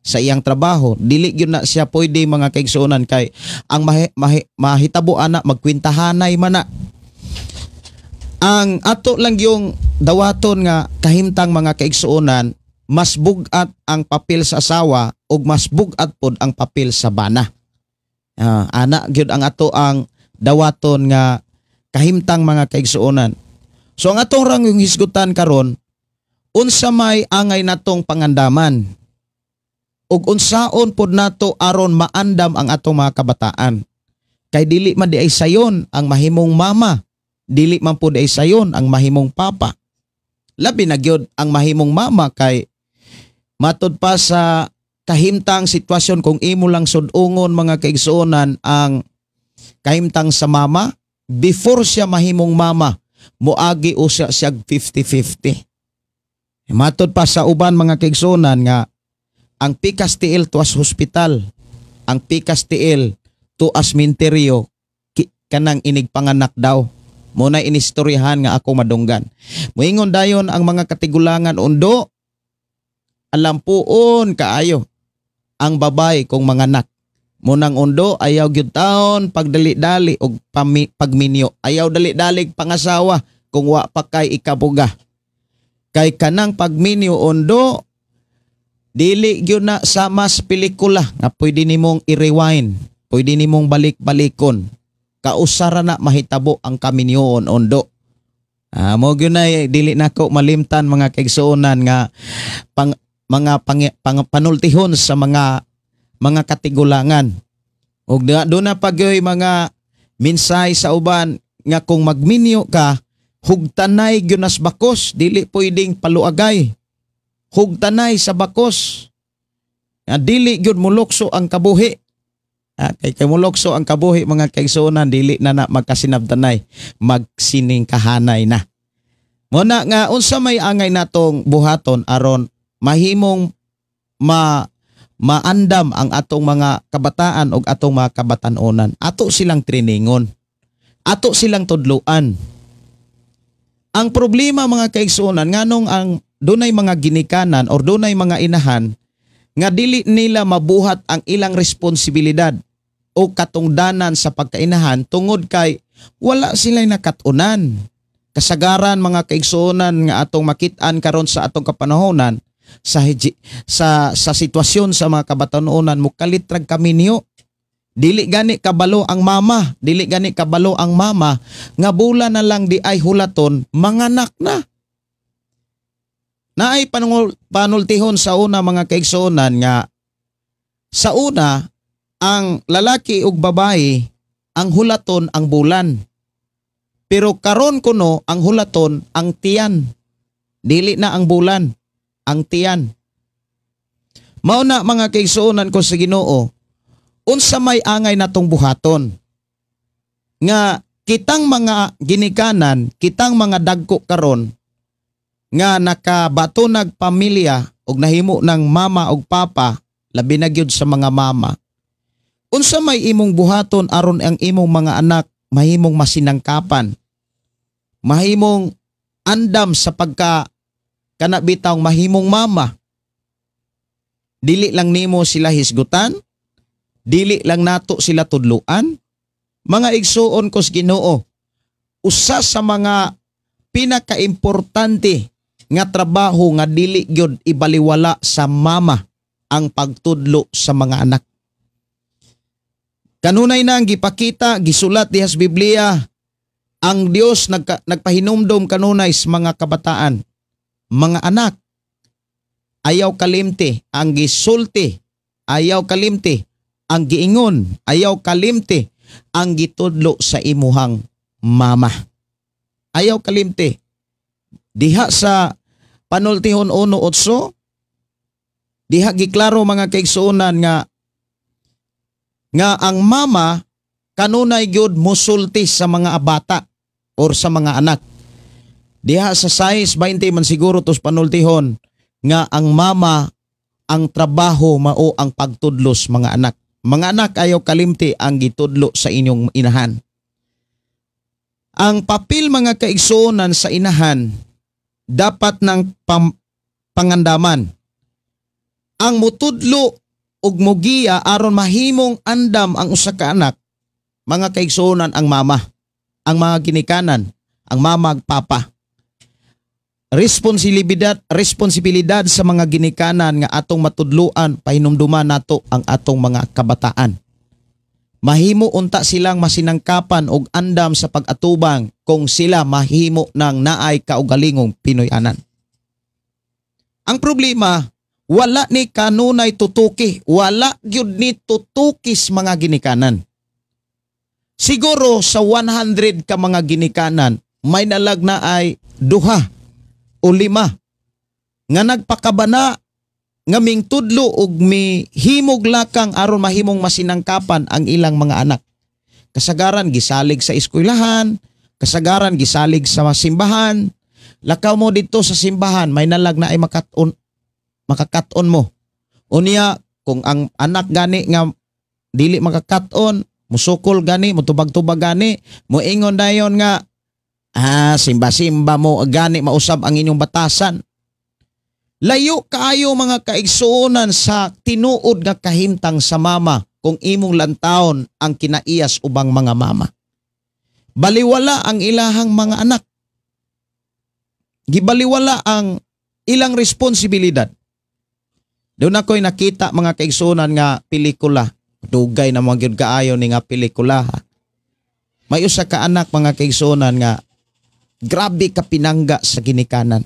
sa iyang trabaho. Dili gyud na siya pwede, mga kaigsuonan, kay ang mahitabo ana magkwintahanay man na. Ang ato lang yung dawaton nga kahimtang, mga kaigsuonan, mas bugat ang papel sa asawa ug mas bugat pod ang papel sa bana. Ana gyud ang ato ang dawaton nga kahimtang, mga kaigsuonan. So ang atong rang yung hisgutan karon, unsa may angay natong pangandaman ug unsaon pod nato aron maandam ang atong mga kabataan? Kay dili man di ay sayon ang mahimong mama, dili man pod ay sayon ang mahimong papa. Labi na gyud ang mahimong mama kay matud pa sa kahimtang sitwasyon, kung imo lang sud-ungon, mga kaigsuonan, ang kahimtang sa mama before siya mahimong mama, moagi usa siya 50-50. Matod pa sa uban, mga kaigsuonan, nga ang pikas tiil tuas hospital, ang pikas tiil tuas minteryo, kanang inig panganak daw. Mo na inistoryahan nga ako madunggan. Moingon dayon ang mga katigulangan, "Undo, alampuon kaayo ang babay kung manganak. Munang undo, ayaw gyud taon pagdali-dali og pagminyo. Ayaw dali-dali pangasawa kung wa pa kay ikabuga. Kay kanang pagminyo, undo, Dili gyud na sama sa pelikula nga pwede nimong i-rewind, pwede nimong balik-balikon. Kausara na mahitabo ang kaminyoon, ondo. Ah, mo gyud na dili nako malimtan, mga kaigsuonan, nga pang, mga pang, pang, panultihon sa mga katigulangan. Ug doon na pagyoy mga minsay sa uban nga kung magminyo ka, hugtanay gyud nas bakos, dili pwedeng paluagay. Hugtanay sa bakos. Nga dili gyud mulukso ang kabuhi. Ah, kay mulukso ang kabuhi, mga kaigsuonan, dili na na magkasinabtanay, magsiningkahanay na. Muna nga unsa may angay natong buhaton aron mahimong maandam ang atong mga kabataan ug atong mga kabatan-onan? Ato silang trainingon. Ato silang tudluan. Ang problema, mga kaigsuonan, nganong ang dunay mga ginikanan or dunay mga inahan nga dili nila mabuhat ang ilang responsibilidad o katungdanan sa pagkainahan tungod kay wala sila'y nakatunan. Kasagaran, mga kaigsuonan, nga atong makit-an karon sa atong kapanahonan sa sitwasyon sa mga kabatanunan, mukalit rag kaminyo. Dili gani kabalo ang mama, dili gani kabalo ang mama nga bulan na lang di ay hulaton, manganak na. Naay panultihon sa una, mga kaigsuonan, nga sa una ang lalaki ug babae ang hulaton ang bulan. Pero karon kuno ang hulaton ang tiyan. Dili na ang bulan, ang tiyan. Mao na, mga kaigsuonan ko sa Ginoo, unsa may angay natong buhaton nga kitang mga ginikanan, kitang mga dagko karon nga nakabato pamilya ug nahimo ng mama ug papa, labi na gyud sa mga mama. Unsa may imong buhaton aron ang imong mga anak mahimong masinangkapan, mahimong andam sa pagka kana bitawng mahimong mama? Dili lang nimo sila hisgutan, dili lang nato sila tudluan. Mga igsuon ko sa Ginoo, usa sa mga pinakaimportante nga trabaho nga dili gyud ibaliwala sa mama ang pagtudlo sa mga anak. Kanunay na ang gipakita, gisulat diha sa Biblia, ang Dios nagpahinumdom kanunay sa mga kabataan, "Mga anak, ayaw kalimti ang gisulti, ayaw kalimti ang giingon, ayaw kalimti ang gitudlo sa imuhang mama." Ayaw kalimti. Diha sa Panultihon 1:8, diha giklaro, mga kaigsuonan, nga ang mama kanunay gyud musulti sa mga bata or sa mga anak. Diha sa 6:20 man siguro tos panultihon nga ang mama ang trabaho mao ang pagtudlos mga anak. "Mga anak, ayaw kalimti ang gitudlo sa inyong inahan." Ang papel, mga kaigsuonan, sa inahan dapat ng pangandaman. Ang mutudlo ug mugiya aron mahimong andam ang usa ka anak, mga kaigsuonan, ang mama, ang mga ginikanan, ang mama ug papa. Responsibilidad sa mga ginikanan nga atong matudluan, pahinumduman nato ang atong mga kabataan. Mahimo unta silang masinangkapan og andam sa pag-atubang kung sila mahimo ng naay kaugalingong Pinoy-anan. Ang problema, wala ni kanunay tutuki, wala gyud ni tutukis mga ginikanan. Siguro sa 100 ka mga ginikanan, may nalag na ay duha o lima nga nagpakabana nga mingtudlo og mihimog lakang aron mahimong masinangkapan ang ilang mga anak. Kasagaran gisalig sa eskwelahan, kasagaran gisalig sa simbahan. Lakaw mo dito sa simbahan, may nalag na ay makakat-on mo. Unya kung ang anak gani nga dili makakat-on, musukol gani, mutubag-tubag gani, moingon dayon nga, "Ah, simba-simba mo gani mausab ang inyong batasan." Layo kaayo, mga kaigsuonan, sa tinuod nga kahimtang sa mama kung imong lantawon ang kinaiyas ubang mga mama. Baliwala ang ilahang mga anak. Gibaliwala ang ilang responsibilidad. Doon ako'y nakita, mga kaigsunan, nga pelikula. Dugay na mga gyud kaayo ni nga pelikula, ha. May usa ka anak, mga kaigsunan, nga grabe ka pinangga sa ginikanan.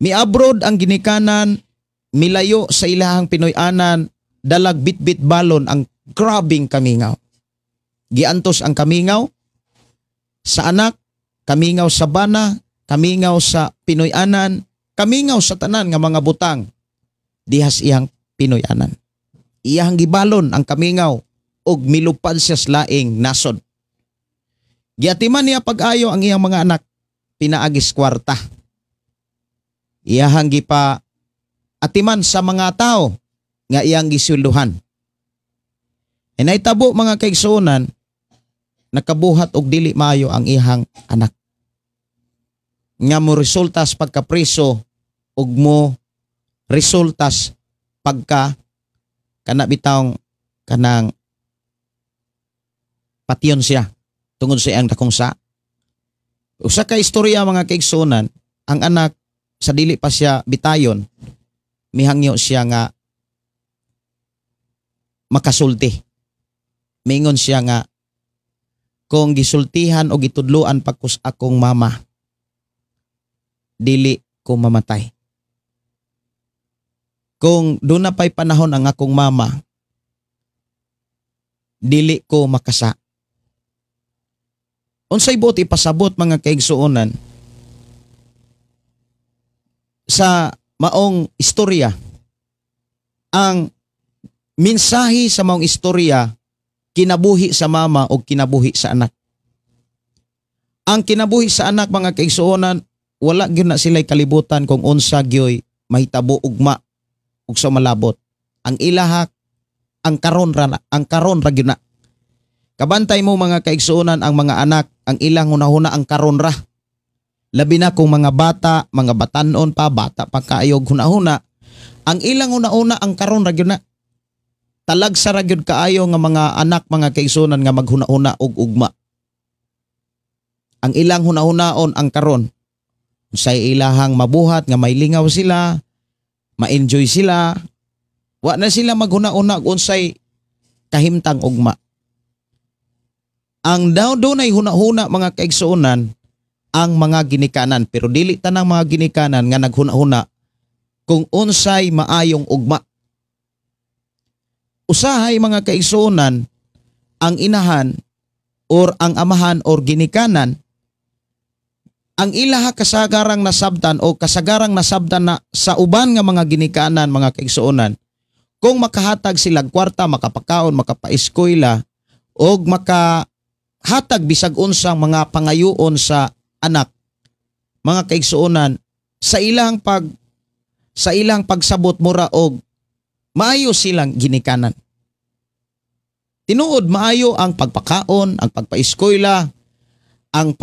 Mi-abroad ang ginikanan, milayo sa ilahang Pinoy-anan, dalag bit-bit balon ang grabing kamingaw. Giantos ang kamingaw sa anak, kamingaw sa bana, kamingaw sa Pinoy-anan, kamingaw sa tanan nga mga butang dihas iyang Pinoy-anan. Iyang gibalon ang kamingaw ug milupad siya sa laing nasod. Giatiman niya pag-ayo ang iyang mga anak, pinaagis kwarta. Iyahang gipa atiman sa mga tao nga iyang giswelduhan. E naitabo, mga kaigsuonan, nakabuhat og dili maayo ang iyang anak. Nga mo resultas pagkapriso ug mo resultas pagka kana bitawng kanang patyon siya tungod sa iyang dakong sa. Usa ka istorya, mga kaigsuonan, ang anak sa dili pa siya bitayon, mihangyo siya nga makasulti. Mingon siya nga kung gisultihan o gitudluan pa kus akong mama, dili ko mamatay. Kung doon na pa'y panahon ang akong mama, dili ko makasa. Unsay buot ipasabot, mga kaigsuonan, sa maong istorya? Ang mensahe sa maong istorya, kinabuhi sa mama o kinabuhi sa anak. Ang kinabuhi sa anak, mga kaigsuonan, wala gyud na sila'y kalibutan kung unsa gyoy mahitabo ugma ug sa malabot. Ang ilaha ang karon ra gyud na. Kabantay mo, mga kaigsuonan, ang mga anak, ang ilang hunahuna ang karon ra. Labi na kung mga bata, mga batanon pa, bata pa kaayog hunahuna, ang ilang hunahuna ang karon ra gyud na. Talagsa ra gyud kaayo nga mga anak, mga kaigsuonan, nga maghunahuna og ugma. Ang ilang hunahunaon ang karon. Unsay ilahang mabuhat nga may lingaw sila, ma-enjoy sila. Wa na sila maghuna-una kung unsay kahimtang ugma. Ang daw dunay huna-huna, mga kaigsuonan, ang mga ginikanan, pero dili tanang mga ginikanan nga naghuna-huna kung unsay maayong ugma. Usahay, mga kaigsuonan, ang inahan or ang amahan or ginikanan, ang ilaha kasagarang nasabtan o kasagarang nasabtan na sa uban nga mga ginikanan, mga kaigsuonan, kung makahatag sila kwarta, makapakaon, makapaeskwela og makahatag bisag unsang mga pangayoon sa anak, mga kaigsuonan, sa ilang pagsabot mura og maayo silang ginikanan. Tinuod maayo ang pagpakaon, ang pagpaeskwela, ang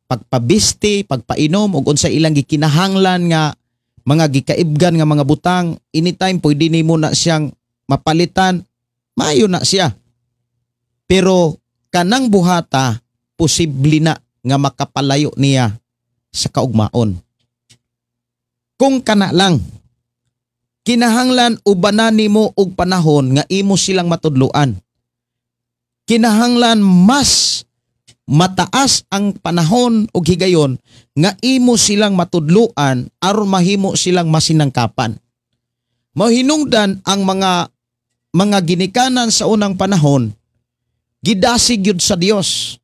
pagpabisti, pagpainom ug unsa ilang gikinahanglan nga mga gikaibgan nga mga butang, anytime pwede nimo na siyang mapalitan, maayo na siya. Pero kanang buhata, posible na nga makapalayo niya sa kaugmaon. Kung kana lang, kinahanglan ubanan nimo og panahon nga imo silang matudloan. Kinahanglan mas mataas ang panahon og higayon nga imo silang matudloan aron mahimo silang masinangkapan. Mahinungdan ang mga ginikanan sa unang panahon, gidasig yun sa Dios.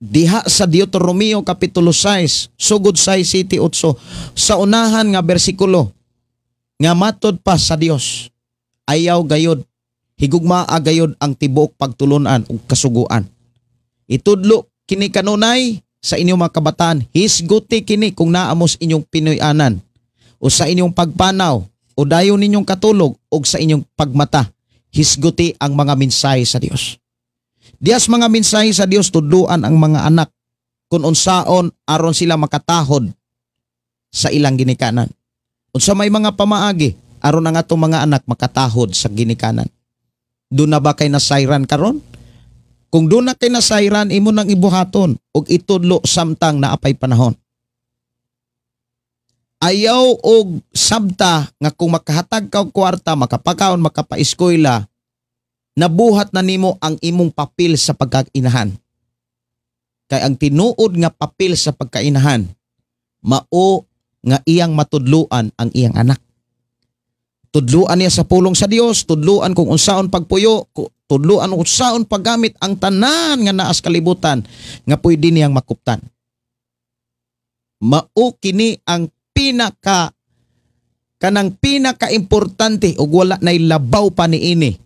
Diha sa Deuteronomio kapitulo 6, sugod 6, 7, 8, sa unahan nga bersikulo nga matod pa sa Dios, ayaw gayod higugmaa gayod ang tibuok pagtulunan ug kasuguan. Itudlo kini kanunay sa inyong mga kabataan, hisguti kini kung naamos inyong Pinoy-anan o sa inyong pagpanaw o dayon ninyong katulog o sa inyong pagmata. Hisguti ang mga mensahe sa Dios. Dias mga mensahe sa Dios, tudluan ang mga anak kung unsaon aron sila makatahod sa ilang ginikanan. Unsa may mga pamaagi aron ang atong mga anak makatahod sa ginikanan? Doon na ba kay nasayran karon? Kung doon na kay nasayran, imo nang ibuhaton ug itudlo samtang naapay panahon. Ayaw og sabta nga kung makahatag ka og kwarta, makapakaon, makapaeskwela, nabuhat na nimo ang imong papel sa pagkainahan. Kay ang tinuod nga papel sa pagkainahan, mao nga iyang matudluan ang iyang anak. Tudluan niya sa pulong sa Dios, tudluan kung unsaon pagpuyo, tudluan kung unsaon paggamit ang tanan nga naa sa kalibutan nga pwede niyang makuptan. Mao kini ang pinaka kanang pinaka-importante ug wala nay labaw pa niini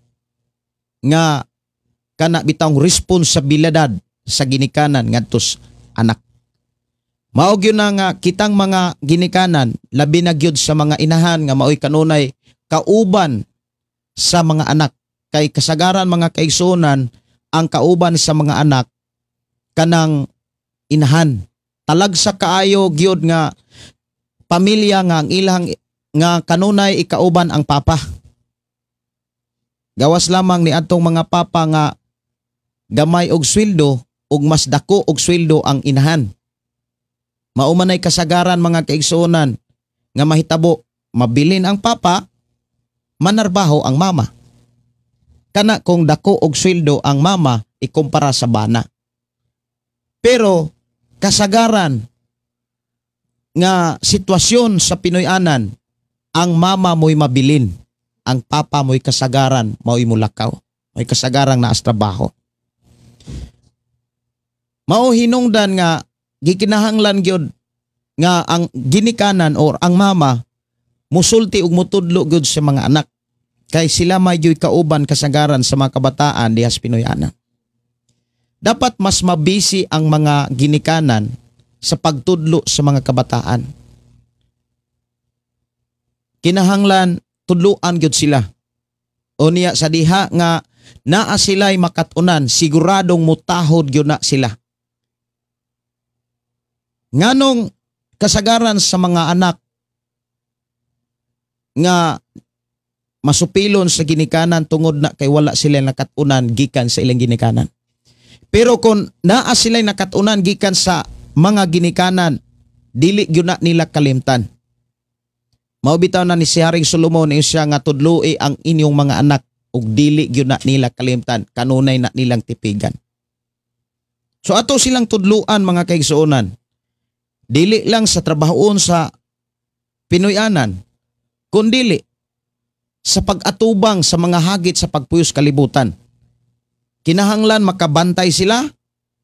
nga kana bitawng responsibilidad sa ginikanan ngadto sa anak. Mao gyud na nga kitang mga ginikanan, labi na gyud sa mga inahan nga maoy kanunay kauban sa mga anak, kay kasagaran, mga kaigsuonan, ang kauban sa mga anak kanang inahan. Talagsa kaayo gyud nga pamilya nga ang ilang nga kanunay ikauban ang papa. Gawas lamang ni atong mga papa nga gamay og sweldo ug mas dako og sweldo ang inahan. Mao man ay kasagaran, mga kaigsuonan, nga mahitabo, mabilin ang papa, manarbaho ang mama. Kana kung dako og sweldo ang mama ikumpara sa bana. Pero kasagaran nga sitwasyon sa Pinoy-anan, ang mama mo'y mabilin, ang papa mo'y kasagaran mao'y mulakaw, mo'y kasagarang naas trabaho. Mao hinungdan nga gikinahanglan gyud nga ang ginikanan or ang mama musulti ug mutudlo gyud sa mga anak, kay sila may gyud kauban kasagaran sa mga kabataan diha sa Pinoy-anan. Dapat mas mabisi ang mga ginikanan sa pagtudlo sa mga kabataan. Kinahanglan tudluan gyud sila. O niya sa diha nga naa sila'y makat-unan, siguradong mutahod gyud na sila. Nganong kasagaran sa mga anak nga masupilon sa ginikanan tungod na kay wala sila nakat-unan gikan sa ilang ginikanan. Pero kung naa sila nakat-unan gikan sa mga ginikanan, dili gyud na nila kalimtan. Mao bitaw na ni si Haring Solomon siya nga tudloi ang inyong mga anak ug dili gyud na nila kalimtan, kanunay na nilang tipigan. So ato silang tudluan, mga kaigsuonan. Dili lang sa trabahoon sa Pinoy-anan, kundili sa pag-atubang sa mga hagit sa pagpuyos kalibutan. Kinahanglan makabantay sila,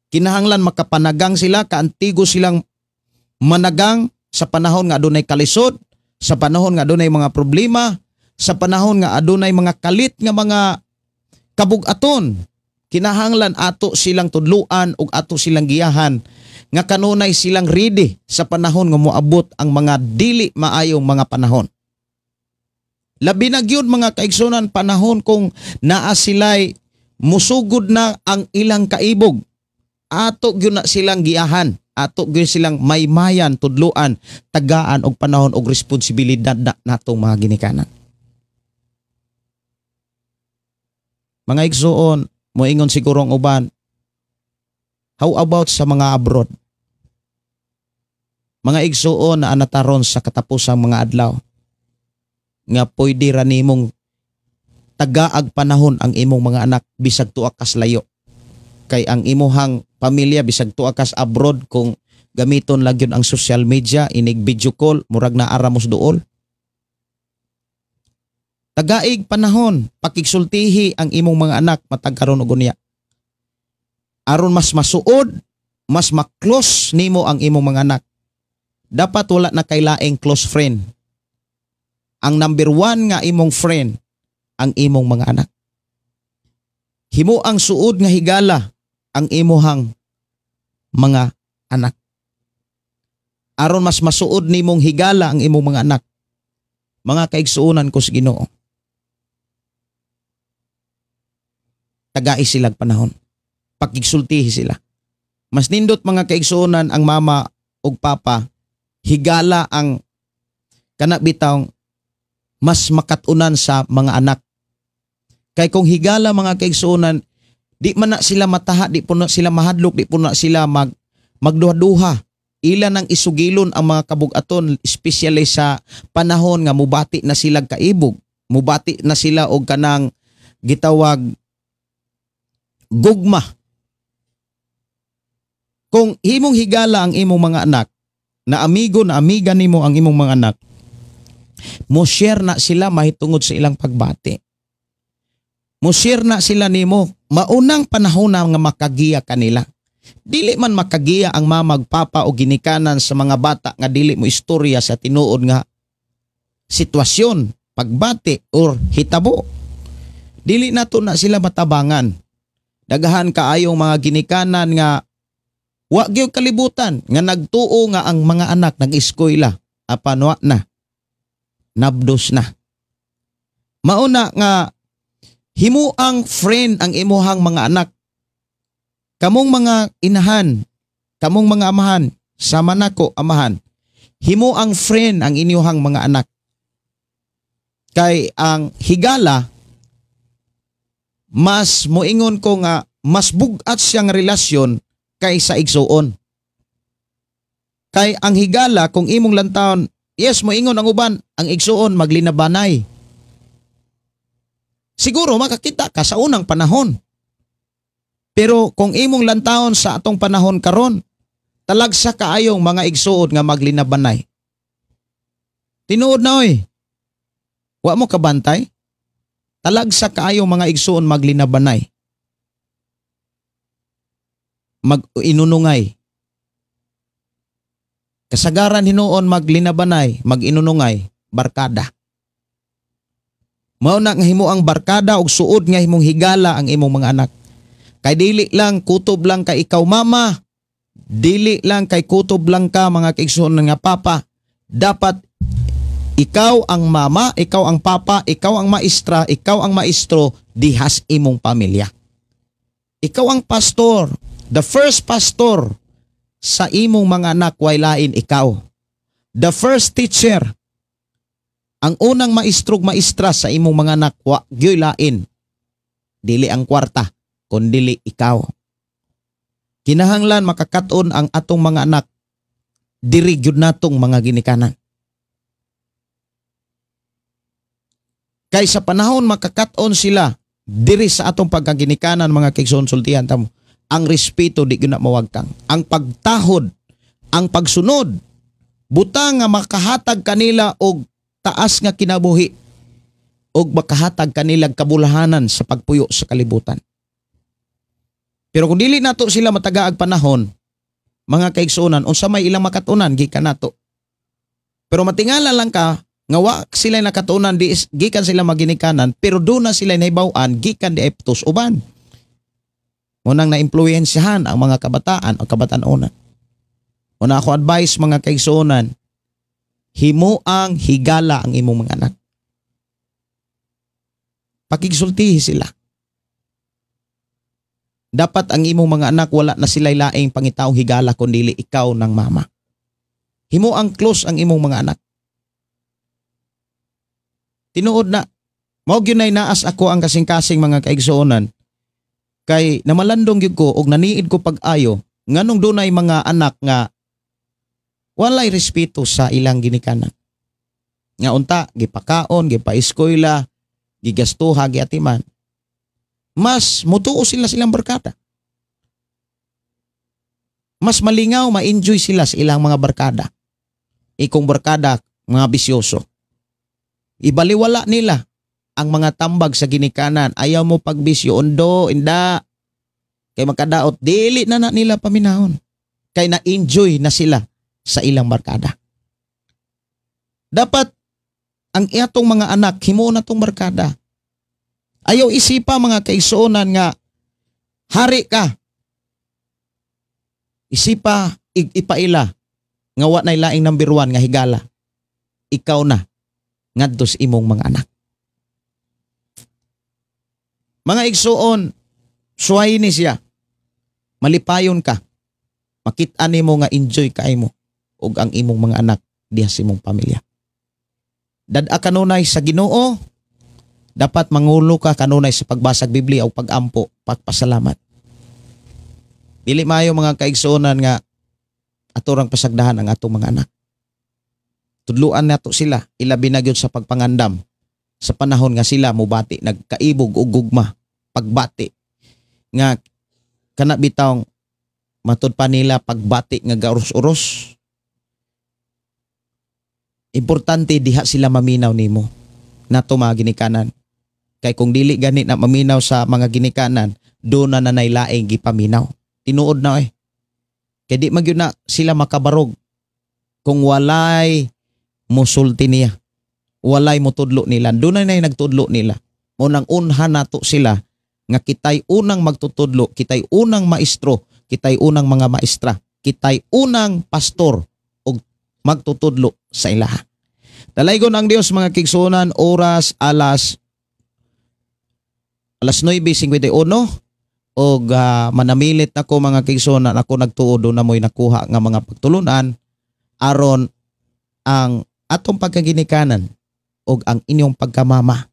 kinahanglan makapanagang sila, kaantigo silang managang sa panahon nga adunay kalisod, sa panahon nga adunay mga problema, sa panahon nga adunay mga kalit nga mga kabugaton. Kinahanglan ato silang tudluan ug ato silang giyahan nga kanunay silang ready sa panahon nga moabot ang mga dili maayong mga panahon. Labi na gyud, mga kaigsunan, panahon kung naa sila'y musugod na ang ilang kaibog. Ato gyud na silang giyahan, ato gyud silang maymayan, tudluan, tagaan og panahon og responsibilidad na natong mga ginikanan. Mga igsuon, moingon siguro ang uban, how about sa mga abroad? Mga igsuon na anataron sa katapusang mga adlaw nga pwede ra nimong tagaag panahon ang imong mga anak bisag tuwa kas layo. Kay ang imuhang pamilya bisag tuwa kas abroad, kung gamiton lang yun ang social media, inig video call, murag na aramos dool. Tagaig panahon, pakigsultihi ang imong mga anak matag karon og unya. Aron mas masuod, mas maklose nimo ang imong mga anak. Dapat wala na kay laing close friend. Ang number one nga imong friend, ang imong mga anak. Himo ang suod nga higala ang imuhang mga anak. Aron mas masuod nimong higala ang imong mga anak. Mga kaigsuonan ko sa Ginoo, tagai silag panahon. Pakigsultihi sila. Mas nindot, mga kaigsuonan, ang mama ug papa higala ang kana bitawng mas makatunan sa mga anak. Kay kung higala, mga kaigsuonan, di man na sila mataha, di po na sila mahadlok, di po na sila magduha-duha. Ila nang isugilon ang mga kabugaton, especially sa panahon nga mubati na sila kaibog, mubati na sila og kanang gitawag gugma. Kung himong higala ang imong mga anak, na amigo na amiga nimo ang imong mga anak, mo share na sila mahitungod sa ilang pagbati. Mo share na sila nimo, maunang panahon na nga makagiya kanila. Dili man makagiya ang mamag papa o ginikanan sa mga bata nga dili mo istorya sa tinuod nga sitwasyon, pagbati or hitabo. Dili nato na sila matabangan. Daghan kaayong mga ginikanan nga wa gyud kalibutan nga nagtuo nga ang mga anak nag-eskwela apan wa na, nabdos na. Mauna nga himuang friend ang imuhang mga anak. Kamong mga inahan, kamong mga amahan, sama nako amahan, himuang friend ang inyuhang mga anak. Kay ang higala, mas moingon ko nga mas bugat siyang relasyon kaysa igsuon. Kay ang higala kung imong lantawon, yes, moingon ang uban, ang igsuon maglinabanay. Siguro makakita ka sa unang panahon. Pero kung imong lantawon sa atong panahon karon, talagsa kaayong mga igsuon nga maglinabanay. Tinuod na oy. Wa mo kabantay? Talagsa kaayong mga igsuon maglinabanay. Mag-inunungay. Kasagaran hinuon maglinabanay, mag-inunungay, barkada. Mao na nga himo ang barkada og suod nga himong higala ang imong mga anak. Kay dili lang kutob lang kay ikaw mama, dili lang kay kutob lang ka mga kaigsoon nga papa. Dapat ikaw ang mama, ikaw ang papa, ikaw ang maestra, ikaw ang maestro dihas imong pamilya. Ikaw ang pastor, the first pastor sa imong mga anak way lain ikaw. The first teacher, ang unang maestrog maestra sa imong mga anak wa gyoy lain. Dili ang kwarta, kundili ikaw. Kinahanglan makakaton ang atong mga anak diri gyud natong mga ginikanan. Kay sa panahon makakaton sila diri sa atong pagkaginikanan mga kaigsoon, sultihan tamo, ang respeto di gyud na mawagtang. Ang pagtahod, ang pagsunod, butang nga makahatag kanila og taas nga kinabuhi og makahatag kanila kabulahanan sa pagpuyo sa kalibutan. Pero kung dili nato sila matagaag panahon, mga kaigsuonan, unsa may ilang makatunan gikan nato. Pero matingala lang ka nga wa sila nakatunan di gikan sila maginikanan, pero do na sila nahibaw-an gikan di eptos uban. Munang naimpluwensyahan ang mga kabataan o kabatan-onan. Una ako advice mga kaigsuonan, himuang higala ang imong mga anak. Pakigsultihi sila. Dapat ang imong mga anak wala na sila'y laing pangitaong higala kundi ikaw ng mama. Himuang close ang imong mga anak. Tinuod na, mao gyud nay naas ako ang kasing-kasing mga kaigsuonan. Kay namalandong gyud ko og naniid ko pag-ayo nganong dunay mga anak nga walay respeto sa ilang ginikanan. Nga unta gipakaon, gipaeskwela, gigastuha, giatiman. Mas mutuo sila silang barkada. Mas malingaw, ma-enjoy sila sa ilang mga barkada. Ikong barkada, mga bisyoso. Ibaliwala nila ang mga tambag sa ginikanan. Ayaw mo pagbisyo, ondo, inda. Kay makadaot, dili na na nila paminahon. Kay na-enjoy na sila sa ilang barkada. Dapat ang itong mga anak, himuon na tong barkada. Ayaw isipa mga kaigsuonan nga hari ka. Isipa ipaila nga wa nay laing number 1 nga higala. Ikaw na ngadto sa imong mga anak. Mga igsuon, suway ni siya. Malipayon ka. Makit-an nimo nga enjoy kay mo ug ang imong mga anak diha sa imong pamilya. Dad-a kanunay sa Ginoo. Dapat mangulo ka kanunay sa pagbasag Biblia o pagampo, pagpasalamat. Dili maayo mga kaigsuonan nga Ato rang pasagdahan ang atong mga anak. Tudluan nato sila, ilabi na gyud sa pagpangandam sa panahon nga sila mubati, nagkaibog og gugma, pagbati nga kana bitawng matud pa nila, pagbati nga gauros-uros. Importante diha sila maminaw nimo nato mga ginikanan, kay kung dili gani na maminaw sa mga ginikanan, do na nanay laing gipaminaw. Tinuod na eh, kay di magyud na sila makabarog kung walay musulti niya, walay mutudlo nila. Doon na nagtudlo nila. Mao nang unhan nato sila nga kitay unang magtutudlo, kitay unang maestro, kitay unang mga maestra, kitay unang pastor og magtutudlo sa ilaha. Dalaygon ang Dios, mga kaigsuonan. Oras alas 9:51 og manamilit nako, mga kaigsuonan. Ako nagtuo do na mo'y nakuha nga mga pagtulunan aron ang atong pagkaginikanan og ang inyong pagkamama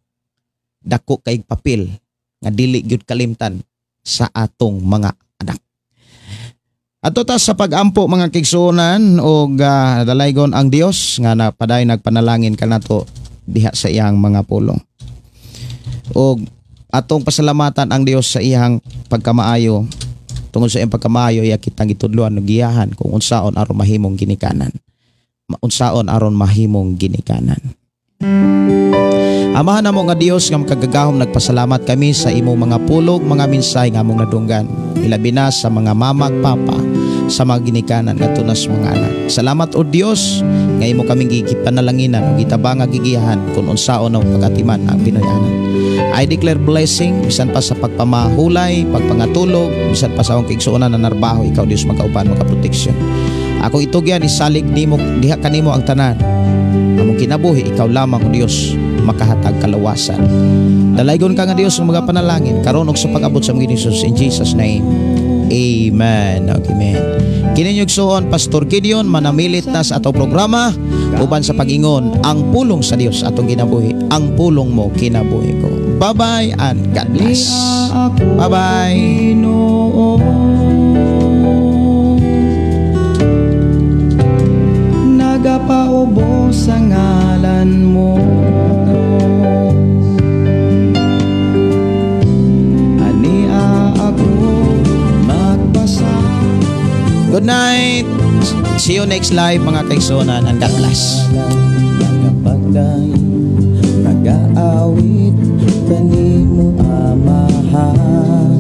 dako kay papel nga dili gyud kalimtan sa atong mga anak. Ato ta sa pag-ampo, mga kaigsuonan, og dalaygon ang Dios nga napaday nagpanalangin kanato diha sa iyang mga pulong. Og atong pasalamatan ang Dios sa iyang pagkamaayo. Tungod sa iyang pagkamaayo, iya kitang gitudloan ug giyahan kung unsaon aron mahimong ginikanan. Unsaon aron mahimong ginikanan. Amahan namo nga Dios nga makagagahom, nagpasalamat kami sa imong mga pulong, mga mensahe nga among nadunggan. Ilabi na sa mga mama ug papa, sa mga ginikanan nga tunas mga anak. Salamat, o Dios, nga imo kaming gipanalanginan ug gitabang nga gigiyahan kung unsaon ang pagatiman ang Pinoyanan. I declare blessing bisan pa sa pagpamahulay, pagpangatulog, bisan pa sa akong kaigsuonan na narbaho, ikaw Dios magkauban, makaproteksyon. Ako itugyan, isalig nimo diha kanimo ang tanan. Among kinabuhi, ikaw lamang, O Dios, makahatag kalawasan. Dalaygon ka nga Dios ng mga panalangin karon ug sa pag-abot sa among Jesus, in Jesus' name. Amen. Amen. Kini inyong igsuon, Pastor Gideon, manamilit na sa atong programa uban sa pag-ingon ang pulong sa Dios atong kinabuhi. Ang pulong mo, kinabuhi ko. Bye-bye and God bless. Bye-bye. Ginoo. Nagapaubos sa ngalan mo. Ania ako magbasa. Good night. See you next live, mga kaigsuonan, and God bless. Nagapagday, nagaawit kanimo, Amahan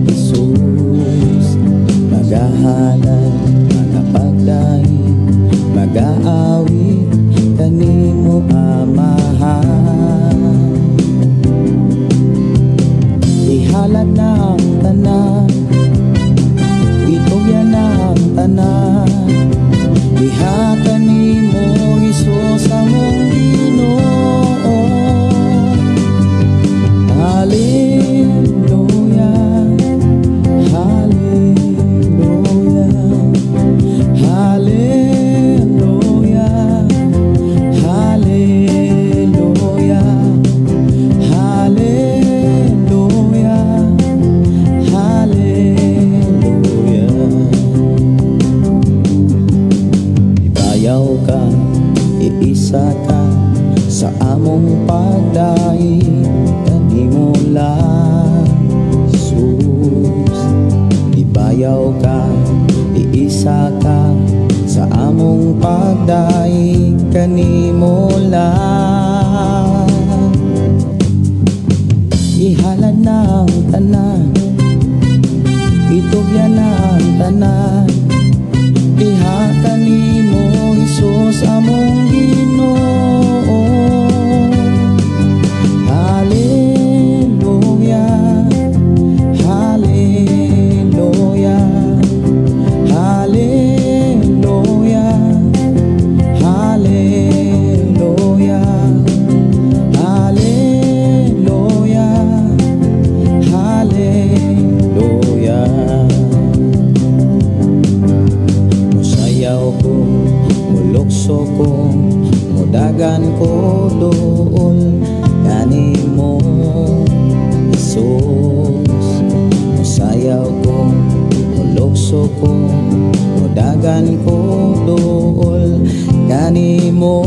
Jesus. Magahalay, magapagday, magaawit kanimo, Amahan. Ihalad na ang tanan, itugyan na ang tanan diha kanimo, Hesus among Ginoo. Hallelujah, Hallelujah, Hallelujah, Hallelujah, Hallelujah, Hallelujah. Ibayaw ka, iisa ka sa among pagdaig kanimo lang, Jesus. Ibayaw ka, iisa ka sa among pagdaig kanimo lang. Ihalad na ang tanan, itugyan na ang tanan diha kanimo, Hesus among Ginoo. Hallelujah, Hallelujah, Hallelujah, Hallelujah, Hallelujah, Hallelujah. Musayaw ko, mulukso ko, mudagan ko dool kanimo, Jesus. Musayaw ko, mulukso ko, mudagan Gihatagan ko duol kanimo.